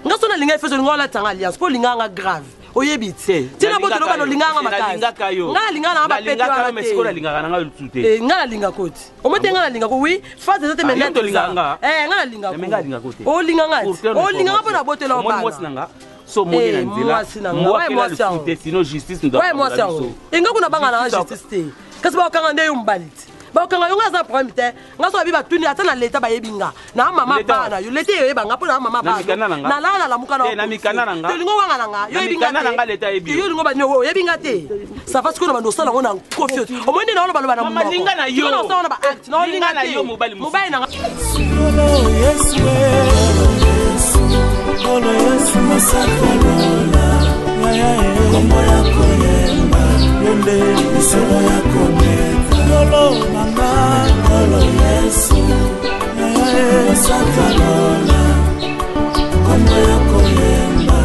[SPEAKER 3] Nga so nalinga efeso olinga olatanga alliance mpo olinga nga grave. Oyebi te. Tina boto loba nolinga nga makasi.
[SPEAKER 20] Nalingaka yo.
[SPEAKER 3] Nga nalinga na nga bapete
[SPEAKER 20] Nalingaka yo,
[SPEAKER 3] wana
[SPEAKER 20] mais
[SPEAKER 3] te.
[SPEAKER 20] sikoyo nalingaka na ngai lisusu te.
[SPEAKER 3] Eh, nga nalinga koti. Omoi te nga nalinga ko oui, phase eza te
[SPEAKER 20] Ah,
[SPEAKER 3] mais
[SPEAKER 20] yo
[SPEAKER 3] net
[SPEAKER 20] nde olingaka
[SPEAKER 3] eza.
[SPEAKER 20] nga?
[SPEAKER 3] Eh, nga nalinga
[SPEAKER 20] Mais nga alingaka te.
[SPEAKER 3] Olinga nga
[SPEAKER 20] Pour
[SPEAKER 3] te.
[SPEAKER 20] claire
[SPEAKER 3] Olinga nga mpo na botela
[SPEAKER 20] Omoni
[SPEAKER 3] bana.
[SPEAKER 20] mwasi na nga so omoni
[SPEAKER 3] Eh,
[SPEAKER 20] na nzela
[SPEAKER 3] mwasi na nga.
[SPEAKER 20] mbwakela
[SPEAKER 3] Ouais, mwasi
[SPEAKER 20] lisusu
[SPEAKER 3] yango.
[SPEAKER 20] te sinon justice nous
[SPEAKER 3] Ouais, mwasi yango. Enga kuna banga na justice te. Kasi bakokanga nde yo mobali te. Bakokanga yo nga aza problème te. Nga so babi batuni ata na leta bayebi nga. Na mama
[SPEAKER 20] Leta
[SPEAKER 3] bana yo leta eyeba nga mpo na mama
[SPEAKER 20] Na
[SPEAKER 3] bana.
[SPEAKER 20] mikanda na nga.
[SPEAKER 3] Nalala nalamuka na
[SPEAKER 20] Te, na mikanda na nga.
[SPEAKER 3] Tolingo wanga na nga. Yo
[SPEAKER 20] Na
[SPEAKER 3] yebi nga
[SPEAKER 20] mikanda na nga
[SPEAKER 3] te.
[SPEAKER 20] leta yebi yo.
[SPEAKER 3] Yo lingo bani oyebi nga te. Ça va sikoyo na bando osala yango na nkofi. Omoni nde na oloba loba na
[SPEAKER 20] Mama,
[SPEAKER 3] monoko.
[SPEAKER 20] linga na yo.
[SPEAKER 3] Sikoyo na osala na ba acte. Na olinga
[SPEAKER 20] Linga na
[SPEAKER 3] te.
[SPEAKER 20] yo, mobali mosusu.
[SPEAKER 3] Mobali na nga.
[SPEAKER 14] Nkolo Yesu masakolola kombo ya koyemba yo nde lisolo ya kobeta nkolo nanga nkolo Yesu masakolola kombo ya koyemba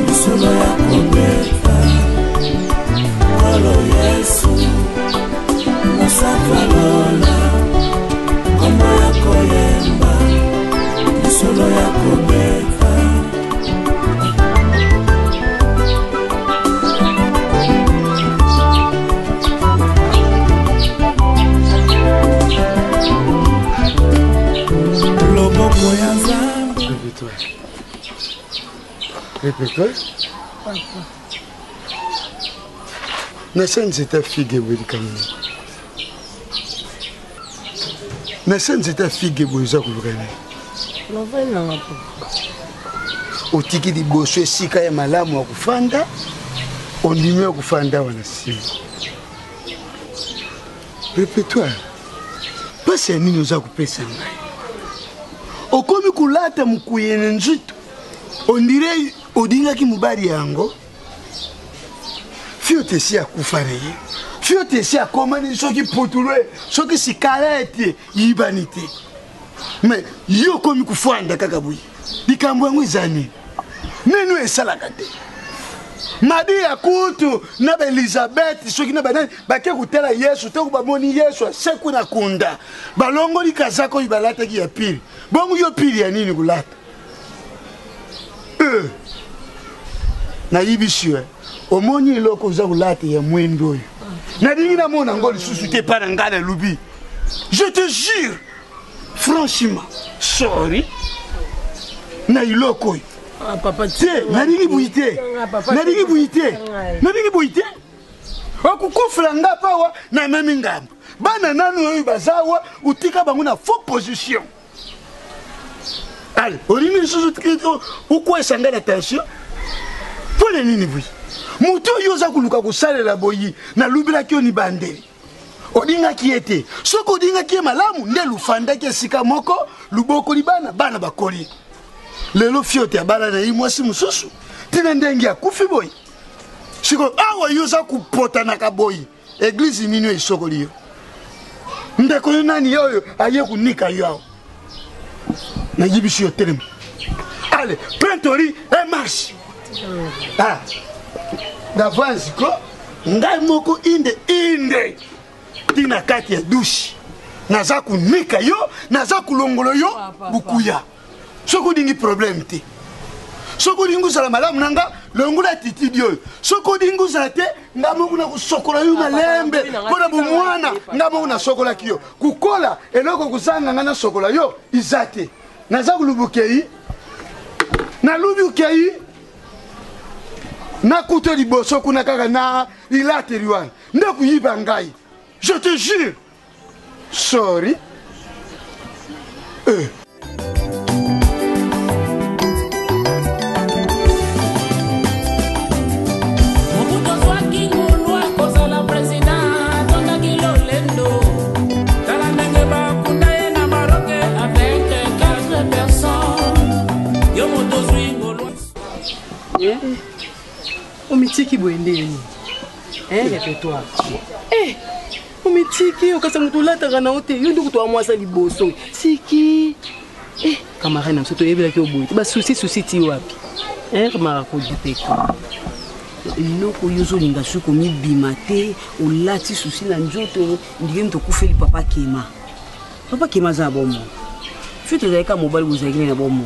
[SPEAKER 14] lisolo ya kobeta nkolo Yesu masakolola kombo ya koyemba lisolo ya kobeta loboko ya nzambe
[SPEAKER 18] Réveille-toi. Na se nzete ya figue eboye likambo nini? Na se nzete ya figue boye oza koluka nini?
[SPEAKER 3] Navandi nanga mpo.
[SPEAKER 18] Otiki liboso esika ya malamu ya kofanda, ondimi ya kofanda awa na nsima. Répertoire, mpasi ya nini oza kopesa ngai? Okomi kolata mokuyene nzito, ondire odingaki mobali yango fiote esi akufa na ye fiote esi akomani soki putulu soki sikala ete yibani te me yo okomi kofanda kaka boye likambo yango eza nini nini esalaka te maria kutu na baelizabeth soki na banani bake kotala yesu ntango bamoni yesu asekwi na kunda balongoli kazaka oyo balataki ya pili bongo yo pili ya nini kolata eh. nayibisi yo omoni eloko oza kolata ya mwindu oyo nalingi namona yango lisusu te epai na ngai nalobi je te jure franchement sorry na eloko oyo te nalingi boyi te nalingi boyi te nalingi boyi te okokufela nga pawa namemi ngambo bana nanu oyo baza awa otika bango na faux position ale olingi lisusu okwesa ngai na tension mpo na nini boyi moto oyo oza koluka kosalela boyi nalobelaki yo libandeli olingaki ye te soki olingaki ye malamu nde lufandaki esika moko lubokoli bana bana bakoli lelo fiote abala na ye mwasi mosusu ntina ndenge akufi boye sikoyo awa yo oza kopotanaka boye eglize nini oyo esokoli yo ndeko yo nani oyo aye konika yo awa nayebisi yo telema ale printori e marche ah. d'avance ko ngai moko inde inde ti na kati ya dushe naza konika yo naza kolongola yo bukuya soki olingi problème te soki olingi ozala malamu na nga longola atitidi oyo soki olingi ozala te nga moko nakosokola yo malembe mpo na bomwana nga moko nasokolaki yo kokola eloko kozanga nga nasokola yo iza te naza koluba okei nalubi okei nakuta liboso kuna kaka na lilateli wana nde koyiba ngai je te jure sorry eh.
[SPEAKER 4] Mobutu azwaki ngulu akozala president atondaki lolendo tala ndenge bakunda ye na maroke avec 4 personnes yo moto ozwi ngolu
[SPEAKER 9] omitiki boye nde nini répertoire omitiki okasa moto olataka na yo te yo nde kutu wa mwasi ya liboso siki Eh, camarade na biso toyebelaki yo boye te basusi susi ti wapi marakuja peko
[SPEAKER 6] eloko yo ozolinga soki komibima te olati susi na nzoto ndenge moto okufeli papa kema papa kema aza na bomoi fi tozalaki kaka mobali bozalaki na bomoi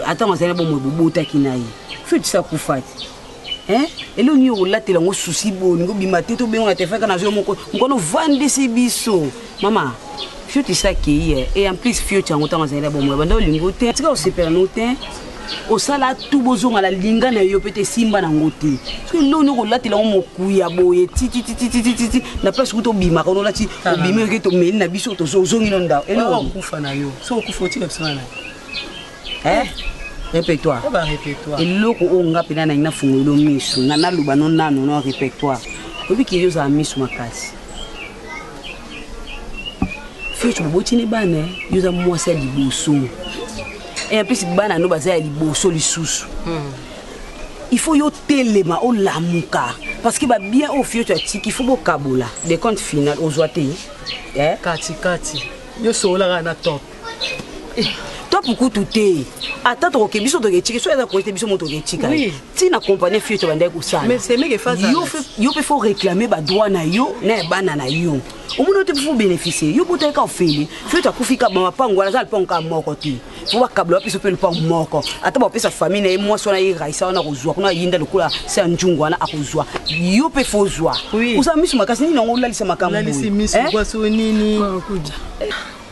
[SPEAKER 6] atango azali na bomoi bobotaki na ye fi tisa akufa te eloko nini okolatela yango susi boye olingi obima te tobengo na telefone kaka nazwi moko mokano ovandisi biso mama fioti esi akei e en plus fioti yango ntango azali na bomoi banda olingi o te tika kosepela no te osala tu bozonga na linga na yo mpe te esimba nango te soki eloko nini okolatela yango mokuya boye titititititi na place kuta obimaka ono olati obimi oke tomeli na biso ozongi no ndako
[SPEAKER 9] eloko okufa na yo soki okufa otika biso na
[SPEAKER 6] répertoire eloko oyo nga mpena nangi nafungolelo miso naloba no nano no répertoire oyebi ke yo ozala miso makasi fioti boboti ne bana yo oza mwasi ya liboso e en plus bana no baza ya liboso lisusu il faut yo telema olamuka parce que babien oyo fioti atiki il faut bokabola decompte final ozwa te
[SPEAKER 9] katikati yo sololaka na top
[SPEAKER 6] top kutu te ata tokoke biso tokecika soki eza kote te biso mo tokecika ntina kompanie fio tobandaki kosala yo mpe faut réclamer badroit na yo na ya bana na yo omoni yo te mpe faut bénéficier yo botaki ka ofele fio takufi ka bamapango wana aza lupango kaka moko te fo bakabla bapesa mpe lupango moko ata bapesa famille na ye mwasi wana ye raisa wana akozwa kuna ayinda lokola se ya njungu wana akozwa yo mpe fo ozwa oza miso makasi nini yango olalisa makambo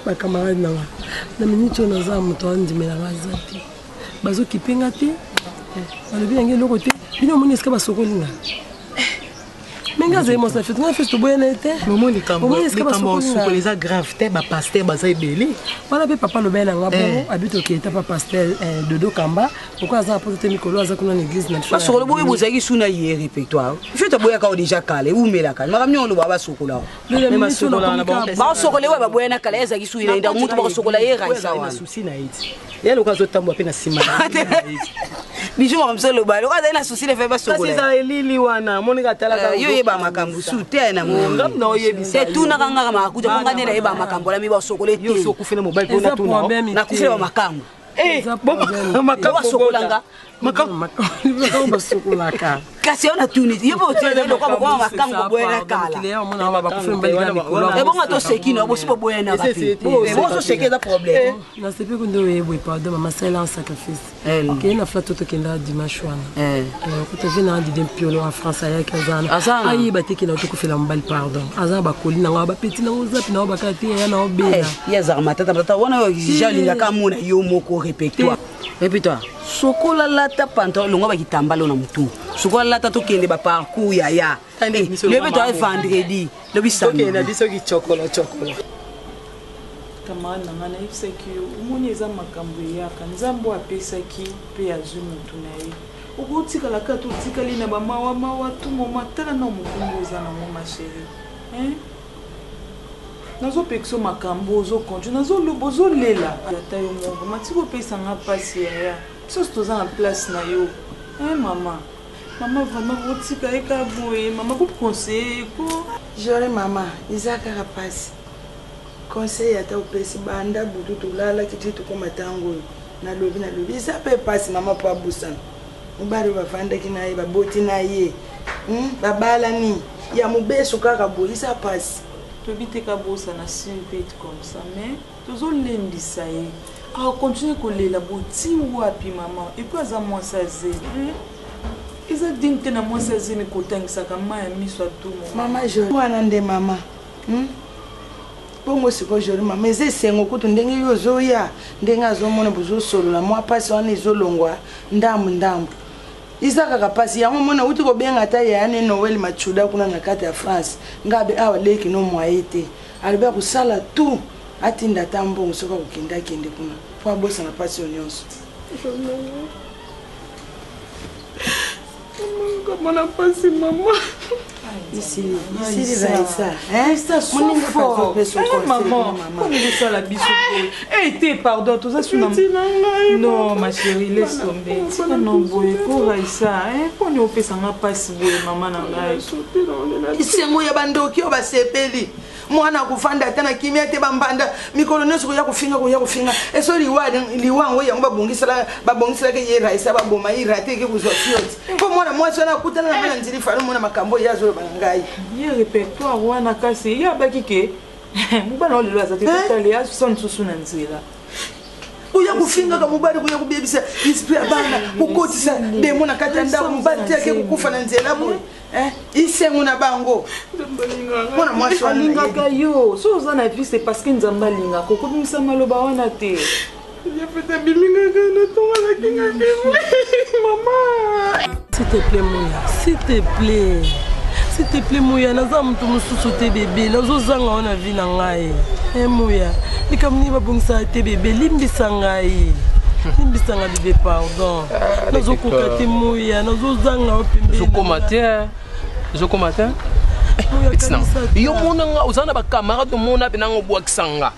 [SPEAKER 3] Ba camarade na nga na minute oyo naza moto andimela nga aza te, bazokipe nga te, balobi yango eloko te. Bino omoni esika basokoli nga me nga azali mwasi na fete nga fete toboyana ye te.
[SPEAKER 9] Omoni esika basokoli eza grave te, bapaster baza ebele
[SPEAKER 3] wana mpe. Papa alobeli na nga bongo abi tokende ta pa paster Dodo Kamba okoyo aza na poto te, mikolo aza kuna na église na biso.
[SPEAKER 6] Basokolo boye bozalaki su na ye répertoire fete aboyaka o déjà kala eumelaka makambo nyonso oloba basokola basokola oyo baboya na kala ye azalaki su ye mutu bakosokola ye raisa wana.
[SPEAKER 9] Ye loka azotambola mpe na nsima.
[SPEAKER 6] Bijou makambo so oloba loka azali na susi lefe basokola.
[SPEAKER 9] Eza elili wana moninga atalaka.
[SPEAKER 6] Yo oyeba makambo su te na
[SPEAKER 9] moyebisa
[SPEAKER 6] etunaka ngaka makakuta mpo nga nde nayeba makambo alami basokola ete
[SPEAKER 9] okufela mobali
[SPEAKER 6] nakufela bamakango basokolanga.
[SPEAKER 3] Basokolaka.
[SPEAKER 6] Kasi yo natuni yo mpe otielokwa bokoma makango boboyana kala ebonga toseki no bosi boboyanaka te bososeki eza problème.
[SPEAKER 3] Nasepi kunde oyebwe pardon mama sala un sacrifice keye na fla to tokenda dimanche wana kuta vie na dide mpiolo en France ayaki aza wana ayeba te kenda tokofela mobali pardon aza na bakoli nango bapeti nango zapi nango bakala te ya na obela.
[SPEAKER 6] Ye azalaka matata matata wana oyo ja olingaka amona yo moko répertoire répertoire sokola lata pantalon longwa bakitambalo na motu sokola lata tokende baparcours yaya lobi toa vendredi lobi
[SPEAKER 9] samedi na biso kicokolo cokolo.
[SPEAKER 10] Camarade na ngai, nayebisaki yo, omoni eza makambo eyaka. Nzambe oyo apesaki mpe azwi motu na ye, okotikala kaka totikali na bamawamawa tu moma. Tala na mokumba oza nango ma chérie, hein? Nazopekisa yo makambo ozocontinue, nazoloba ozolela. Ata yo moko matiki opesanga mpasi yaya. Biso nyonso toza na place na yo, hein, mama mama vraiment botika ye kaka boye mama, boconseille ye ko.
[SPEAKER 16] Jore mama, eza kaka mpasi. Conseil ata opesi banda butu tolalaki ti tokóma ntango oyo nalobi nalobi eza mpe mpasi mama mpo abosana mobali oyo bavandaki na ye baboti na ye babalani ya mobeso kaka boye eza mpasi.
[SPEAKER 10] Toyebi te kabosana si vite comme ça, mais tozolendisa ye akocontinue kolela boti wapi mama. Et puis aza mwasi azemi, eza digne te na mwasi azemi kotangisaka mai ya miso atumo.
[SPEAKER 16] Mama Joli wana nde mama, Bongo sikoyo Joli mama, eza esengo kutu ndenge yo ozoya, ndenge azomona bozosolola mwa mpasi wana ezolongwa ndambu ndambu. Eza kaka mpasi yango mona uti kobenga ata yaya ne Noel Machuda kuna na kati ya France ngabe awa leki no mwaye te alobi akosala tout atinda ata mbongo soki akokende akende kuna mpo abosana mpasi oyo nyonso.
[SPEAKER 10] Komona mpasi mama.
[SPEAKER 16] Isili isili Raisa
[SPEAKER 10] Maman osala biso boye te, pardon, toza suna. Non ma chérie, laisse tomber, tika no boye ko Raisa mponi opesanga mpasi boye mama na ngai.
[SPEAKER 16] Esengo ya bandoki oyo basepeli. Mwana akofanda ata na kimia te, bambanda mikolo nyonso koya kofinga, koya kofinga. Eso liwa liwa yango yango babongiselaki ye Raisa, baboma ye rate eke kozwa fioti. Mpo mwana mwasi wana akutana na ngai na nzili falo mona makambo ye azoloba na ngai.
[SPEAKER 10] Ye répertoire wana kasi ye abaki ke mobali oyo lelo aza te totale aswa lisusu na nzela.
[SPEAKER 16] Koya kofingaka mobali, koya kobebisa esprit ya bana, kokotisa demo na kati ya ndako, mobali te ake kokufa na nzela boye. Isengo na bango mpona mwasi wana
[SPEAKER 10] alingaka yo so oza na vie c'est parce que Nzambe alingaka okobimisa maloba wana te.
[SPEAKER 3] S'il te plaît, Mouya. S'il te plaît. S'il te plaît, Mouya. Naza mutu mosusu te bébé. Nazozanga yo na vie na ngai. Eh Mouya. Likambo nini babongisaka te bébé. Limbisa ngai. Limbisa ngai bébé, pardon. Nazokoka te Mouya. Nazozanga yo pembeni.
[SPEAKER 8] Ezokoma te, ezokoma te.
[SPEAKER 3] Mouya,
[SPEAKER 8] kanisa te. Yo mona nga oza na bacamarade omona mpe nanga obwakisa nga,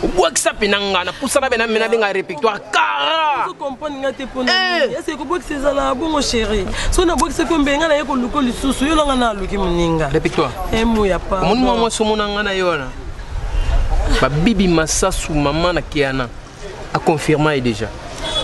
[SPEAKER 8] obwakisa mpe na nga napusana mpe na benga répertoire kara.
[SPEAKER 3] Ozokomprendre nga te mpona nini? Ese kobwakisa ezala bongo chéri? So nabwakisaki yo mbe nga naye koluka lisusu yo nanga naluki moninga.
[SPEAKER 8] Répertoire.
[SPEAKER 3] Emuya pa.
[SPEAKER 8] Omoni mwa mwasi omona nga na ye wana babibi masasu mama na keana aconfirma ye déjà.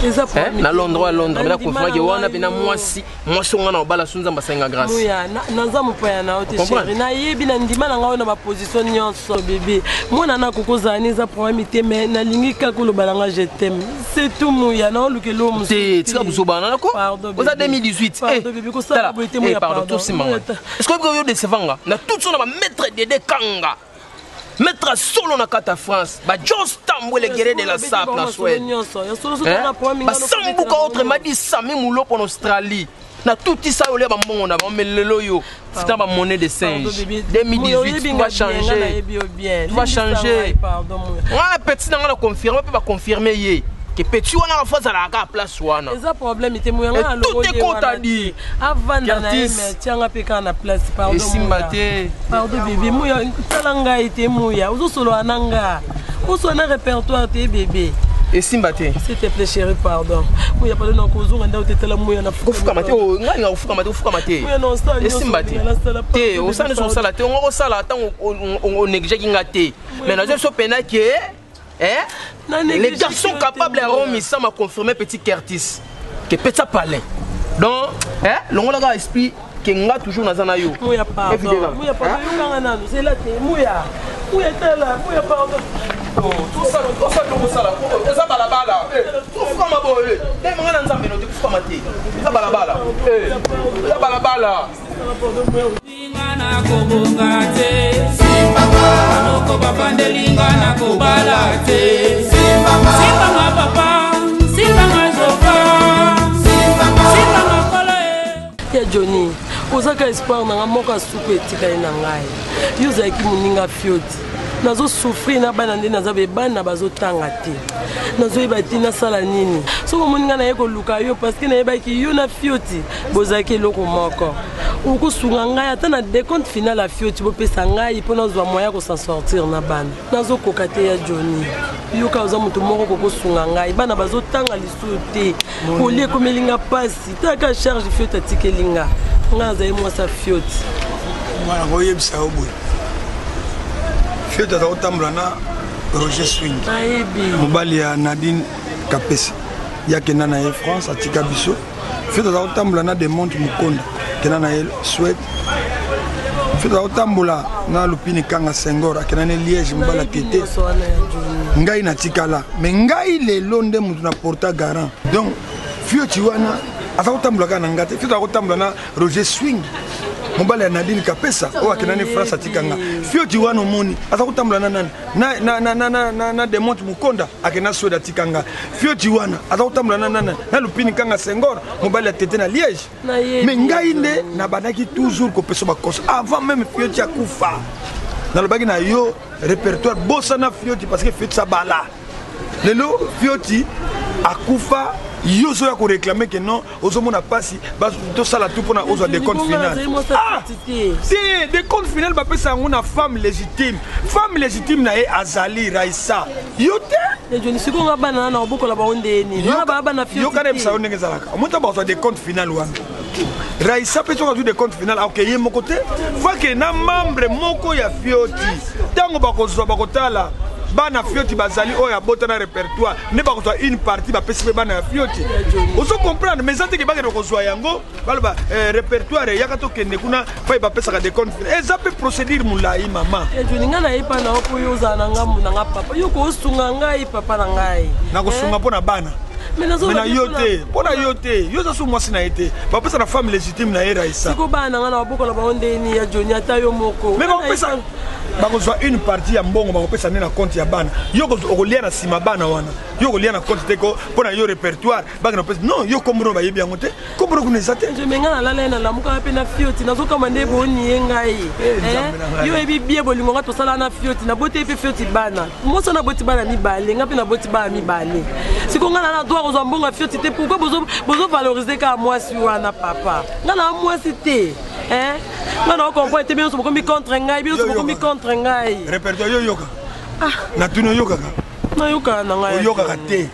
[SPEAKER 3] Eza
[SPEAKER 8] Eh, na Londres oyo ya Londres mpe naconfirma ke wana mpe na mwasi mwasi onga na obala so Nzambe asenga grâce.
[SPEAKER 3] Muya, naza mopaya na yo te.
[SPEAKER 8] Comprendre?
[SPEAKER 3] Chéri, nayebi na ndima na ngai oyo na baposition nyonso bébé. Mwana na kokozala ni eza problème te, mais nalingi kaka oloba na nga je t'aime, c'est tout. Muya, naoluka eloko mosusu
[SPEAKER 8] te. Tika bozobana nako.
[SPEAKER 3] Pardon,
[SPEAKER 8] oza
[SPEAKER 3] bébé.
[SPEAKER 8] 2018.
[SPEAKER 3] Pardon, bébé, kosala boye te, Muya,
[SPEAKER 8] pardon.
[SPEAKER 3] pardon.
[SPEAKER 8] Tosimanga.
[SPEAKER 3] Muya,
[SPEAKER 8] est ce que oyo décevant nga na tout so na bamaître Dede Kanga, maître solo na kati ya France, bajos Tambwe, le guerrier de la sape na Suède.
[SPEAKER 3] Nyonso ya solo, soki na problème nga
[SPEAKER 8] Basambuka autrement dit Sami Mulopo na Australie na tutisa oyo olia bambongo na bango. Mais lelo yo c'est ba monnaie de singe. 2018, tu vas changer, tu vas changer.
[SPEAKER 3] Pardon, Muya.
[SPEAKER 8] Nga na petit na nga na confirme mpe baconfirme ye ke petit wana afo azalaka kaka place wana.
[SPEAKER 3] Eza problème te, Muya, nga
[SPEAKER 8] Et tout est compte dit.
[SPEAKER 3] Avanda na ye.
[SPEAKER 8] Curtis.
[SPEAKER 3] Mais tianga mpe kaka na place, pardon.
[SPEAKER 8] Esimba
[SPEAKER 3] Muya.
[SPEAKER 8] te.
[SPEAKER 3] Pardon bébé. Muya, tala ngai te. Muya, ozosolola na nga, osolola na répertoire te bébé.
[SPEAKER 8] Esimba te.
[SPEAKER 3] S'il te plaît chéri, pardon. Muya, pardon, nakozonga ndako te. Tala Muya, na
[SPEAKER 8] Kofukama te. Oh, ngai nga kofukama te, kofukama te.
[SPEAKER 3] Muya, na osala nyonso,
[SPEAKER 8] Esimba te.
[SPEAKER 3] Muya, nasala
[SPEAKER 8] Te.
[SPEAKER 3] pardon,
[SPEAKER 8] Osala nyonso.
[SPEAKER 3] pardon.
[SPEAKER 8] Osala te, ongo kosala ntango onégligeaki nga te, mais nazwi biso pena ke eh,
[SPEAKER 3] Na
[SPEAKER 8] les
[SPEAKER 3] néglige
[SPEAKER 8] garçons
[SPEAKER 3] yo te,
[SPEAKER 8] capables ya
[SPEAKER 3] Muya.
[SPEAKER 8] Romisa m'a confirmé petit Curtis ke peti palin. Donc eh, longolaka esprit ke nga toujours naza na yo.
[SPEAKER 3] Muya, pardon.
[SPEAKER 8] Évidemment.
[SPEAKER 3] Muya, pardon, yokanga nanu zela te. Muya, Muya, tala Muya, pardon.
[SPEAKER 8] Osala eza balabala, kofukama boye ndenge na Nzambe no te, kofukama te, eza balabala, eza balabala.
[SPEAKER 4] Nakobonga te, banoko bapandelinga, nakobala te. Simbanga papa, simbanga zoka, simbanga kolo e.
[SPEAKER 3] Ya Johnny, ozaka espoir na nga moko asuku etikali na ngai. Yo ozalaki moninga fioti. Nazosouffrir na bana nde naza be, bana bazotanga te, nazoyeba te nasala nini. Soki omoni ngai naye koluka yo parce que nayebaki yo na fioti bozalaki eloko moko, okosunga ngai ata na décompte final ya fioti, bopesa ngai mpo nazwa moyen ya kosan sortir na bana. Nazokoka te. Ya Johnny, yoka, oza moto moko kokosunga ngai. Bana bazotanga lisusu te, kolia ekomeli nga mpasi. Taka charge fioti atikeli nga, ngai azali mwasi ya fioti.
[SPEAKER 1] Mwana, koyebisa yo boye, fioti aza kotambola na Roger Swing.
[SPEAKER 3] Nayebi.
[SPEAKER 1] Mobali ya Nadine Kapesa, ye akenda na ye France, atika biso. Fioti aza kotambola na Demonte Mokonda, akenda na ye Suède. Fioti aza kotambola na Lupini Kanga Senghor, akenda na ye Liège, mobali ya Tete.
[SPEAKER 3] Nyonso wana ya Johnny.
[SPEAKER 1] Ngai natikala, me ngai lelo nde moto na porta garant. Donc fioti wana aza kotambola kaka na nga te. Fioti aza kotambola na Roger Swing, mobali ya Nadine Kapesa, oyo akenda ne France, atika nga. Fioti wana omoni aza kotambola na nani? Na Demonte Mokonda, akenda Suède, atika nga. Fioti wana aza kotambola na nani? Na Lupini Kanga Senghor, mobali ya Tete na Liège.
[SPEAKER 3] Nayebi.
[SPEAKER 1] Mais ngai nde nabandaki toujours kopesa bakonse avant même fioti akufa. Nalobaki na yo répertoire, bosana fioti parce que fioti sabala. Lelo fioti akufa, yo ozoya koréclame ke non, ozomona mpasi, tosala tout mpona ozwa décompte final.
[SPEAKER 3] Nazali mwasi ya
[SPEAKER 1] Ah!
[SPEAKER 3] fioti te.
[SPEAKER 1] Te, décompte final bapesa yango na femme légitime. Femme légitime na ye azali Raisa, yo te.
[SPEAKER 3] Ya Johnny, sikoyo nga bana na obokola bango nde nini? Wana baa bana fioti
[SPEAKER 1] Yoka, nayebisa yo
[SPEAKER 3] te.
[SPEAKER 1] ndenge ezalaka. Omoni, ntango bazwa décompte final wana, Raisa mpe soki azwi decompte final akoke ye moko te, fake na membre moko ya fioti. Ntango bakozwa bakotala bana fioti bazali oyo abota na répertoire nde bakozwa une partie bapesi mpe bana ya fioti. Ozo comprendre? Mais eza te ke bakende kozwa yango baloba eh, répertoire eyaka tokende kuna pai bapesaka decompte final. Eza mpe procédure molai mama.
[SPEAKER 3] Ya Joni, ngai nayepa na yo mpo yo ozala na ngambo na ngai papa, yo kosunga ngai papa na ngai.
[SPEAKER 1] Nakosunga mpo na bana,
[SPEAKER 3] Mais
[SPEAKER 1] mais na yo te, mpo na yo te, yo oza su mwasi na ye te, bapesa na femme légitime na ye Raisa.
[SPEAKER 3] Siko bana na ngai na babokola bango ndeni ya Joni, ata yo moko.
[SPEAKER 1] Mais bakopesa, bakozwa une partie ya mbongo bakopesa nde na compte ya bana. Yo okolia na nsima bana wana, yo okolia na compte te ko mpo na yo répertoire bakende kopesa. Non, yo kombono bayebi yango te, kombono kuna eza te.
[SPEAKER 3] Me ngai nalala ye, nalamukaka mpe na fioti, nazokama nde boni ye ngai.
[SPEAKER 1] Nzambe na ngai.
[SPEAKER 3] Yo oyebi bie bolingo nga tosala na fioti, naboti ye mpe fioti bana mwasi wana aboti bana mibale, ngai mpe naboti bana mibale. Siko ngai na na droit kozwa mbongo ya fioti te? Pourquoi bozovalorize kaka mwasi wana papa? Ngai na mwasi te, hein? Ngai na ocomprendre te, bino nyonso bokomi contre ngai, bino nyonso bokomi contre ngai.
[SPEAKER 1] Répertoire yo yoka, natuni, oyokaka?
[SPEAKER 3] Nayokaka na ngai.
[SPEAKER 1] Oyokaka te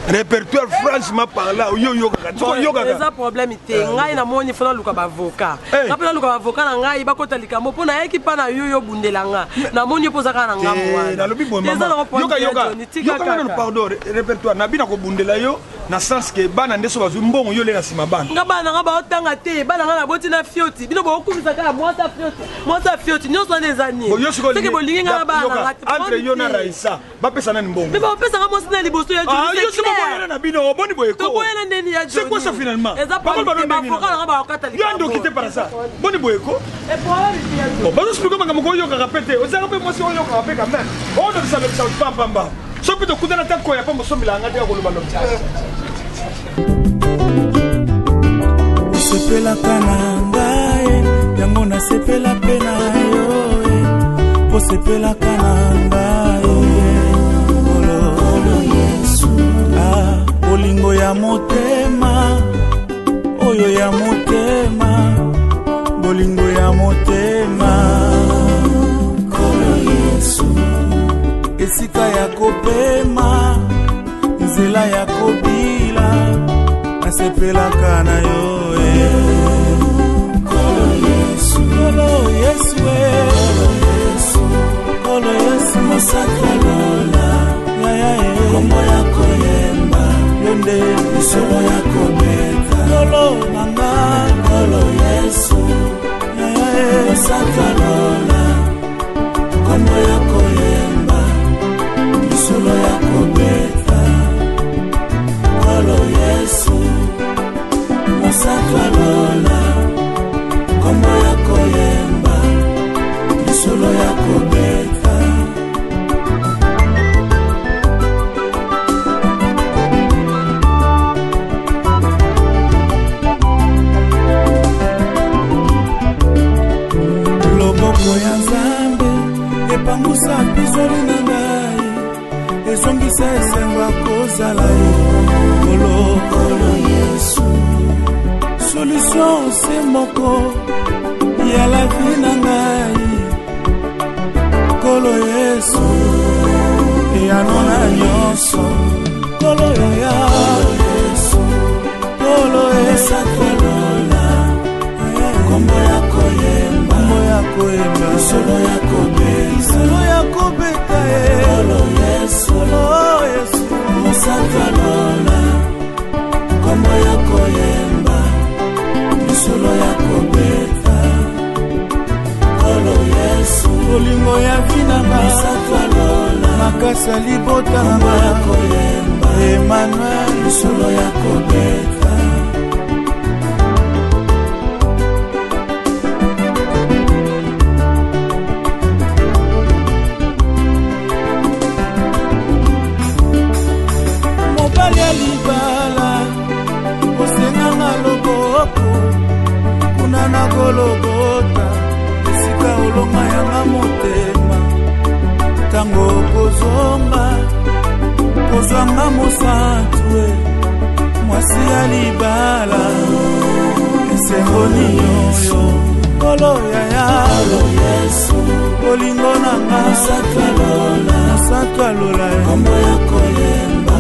[SPEAKER 1] répertoire, franchement parlant, oyo oyokaka soki oyokaka.
[SPEAKER 3] Eza problème te, ngai namoni fo naluka baavocat, nga mpe naluka baavocat na ngai bakota likambo mpo nayaki mpa na yo, yo obundela nga, namoni yo mpo oza kaka na ngambo wana.
[SPEAKER 1] Nalobi boye
[SPEAKER 3] Eza
[SPEAKER 1] mama,
[SPEAKER 3] nango problème
[SPEAKER 1] yoka
[SPEAKER 3] te,
[SPEAKER 1] yoka
[SPEAKER 3] Johnny, tika
[SPEAKER 1] yoka nano
[SPEAKER 3] kaka.
[SPEAKER 1] Pardon, répertoire nabi nakobundela yo na sens ke bana nde so bazwi mbongo, yo ole na nsima bana.
[SPEAKER 3] Nga bana na nga baotanga te, bana nga naboti na fioti, bino bokokumisa kaka mwasi ya fioti, mwasi ya fioti nyonso wana eza nini?
[SPEAKER 1] Bon, yo sikoyo
[SPEAKER 3] Soki bolingi nga na bana na nga te,
[SPEAKER 1] entre yo na
[SPEAKER 3] te.
[SPEAKER 1] Raisa, bapesa nani mbongo?
[SPEAKER 3] Me bapesaka mwasi na liboso ya
[SPEAKER 1] Ah,
[SPEAKER 3] Johnny,
[SPEAKER 1] yo
[SPEAKER 3] c'est
[SPEAKER 1] sikoyo
[SPEAKER 3] clair.
[SPEAKER 1] boyana na bino, oboni boye ko.
[SPEAKER 3] Toboyana ndeni ya
[SPEAKER 1] C'est quoi ça finalement?
[SPEAKER 3] Eza
[SPEAKER 1] Bakolo
[SPEAKER 3] problème te,
[SPEAKER 1] balo ndenge
[SPEAKER 3] baavocat
[SPEAKER 1] na-
[SPEAKER 3] na nga bakokata
[SPEAKER 1] Yo ndoki te par hasard. Boni boye ko. Bon, bazoexplike makambo koyokaka mpe te, ozalaka mpe mwasi oyokaka mpe quand même. Olobisa lobisa pampamba. Soki mpe tokutana ta koya mpo mosombela yanga te ya koloba lobisa.
[SPEAKER 14] Osepelaka na ngai, yango nasepela mpe na yo e. Osepelaka na ngai, Nkolo Yesu. Ah, bolingo ya motema oyo ya motema, bolingo ya motema, Nkolo Yesu, esika ya kopema, nzela ya kobila, nasepelaka na yo e. Nkolo Yesu, Nkolo Yesu e. Nkolo Yesu, mosaka lola yaya e, kombo ya koyemba yo nde lisolo ya kobeta, Nkolo na nga, Nkolo Yesu yaya e, mosaka lola, kombo ya koyemba, lisolo ya kobeta, Nkolo Yesu, mosaka lola, kombo ya koyemba, lisolo ya kobeta. Loboko ya Nzambe epangusa pisoli na ngai, ezongisa esengo ya kozala ye Nkolo. Nkolo Yesu, solution se moko ya la vie na ngai, Nkolo Yesu, eyano na nyonso, Nkolo yaya, Nkolo esakolola, kombo ya koyemba, kombo ya koyemba, lisolo ya kobeta, lisolo ya kobeta ye, Nkolo Yesu, Nkolo Yesu, mosaka lola, kombo ya koyemba, lisolo ya kobeta, Nkolo Yesu, bolingo ya vi na nga, mosaka lola, makasi ya libota na nga, ya koyemba, Emmanuel, lisolo ya kobeta. Mobali ya libala osenganga loboko kuna na Gologota, esika olonga yanga motema, ntango okozonga kozwanga mosantu e, mwasi ya libala, esengo nini oyo, Nkolo yaya, bolingo na nga, mosantu alola, kombo ya koyemba,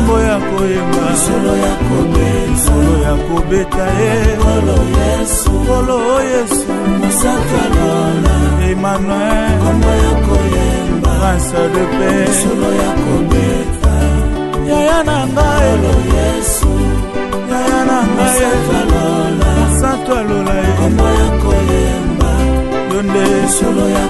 [SPEAKER 14] lisolo ya kobeta, lisolo ya kobeta ye. Nkolo Yesu, Nkolo Yesu, Mosantu ya Lola, Emmanuel, kombo ya koyemba, Prince de paix, solo ya kobeta, yaya na ngai, Nkolo Yesu, yaya na ngai, Mosantu ya Lola, Mosantu ya Lola, kombo ya koyemba, yo nde solo ya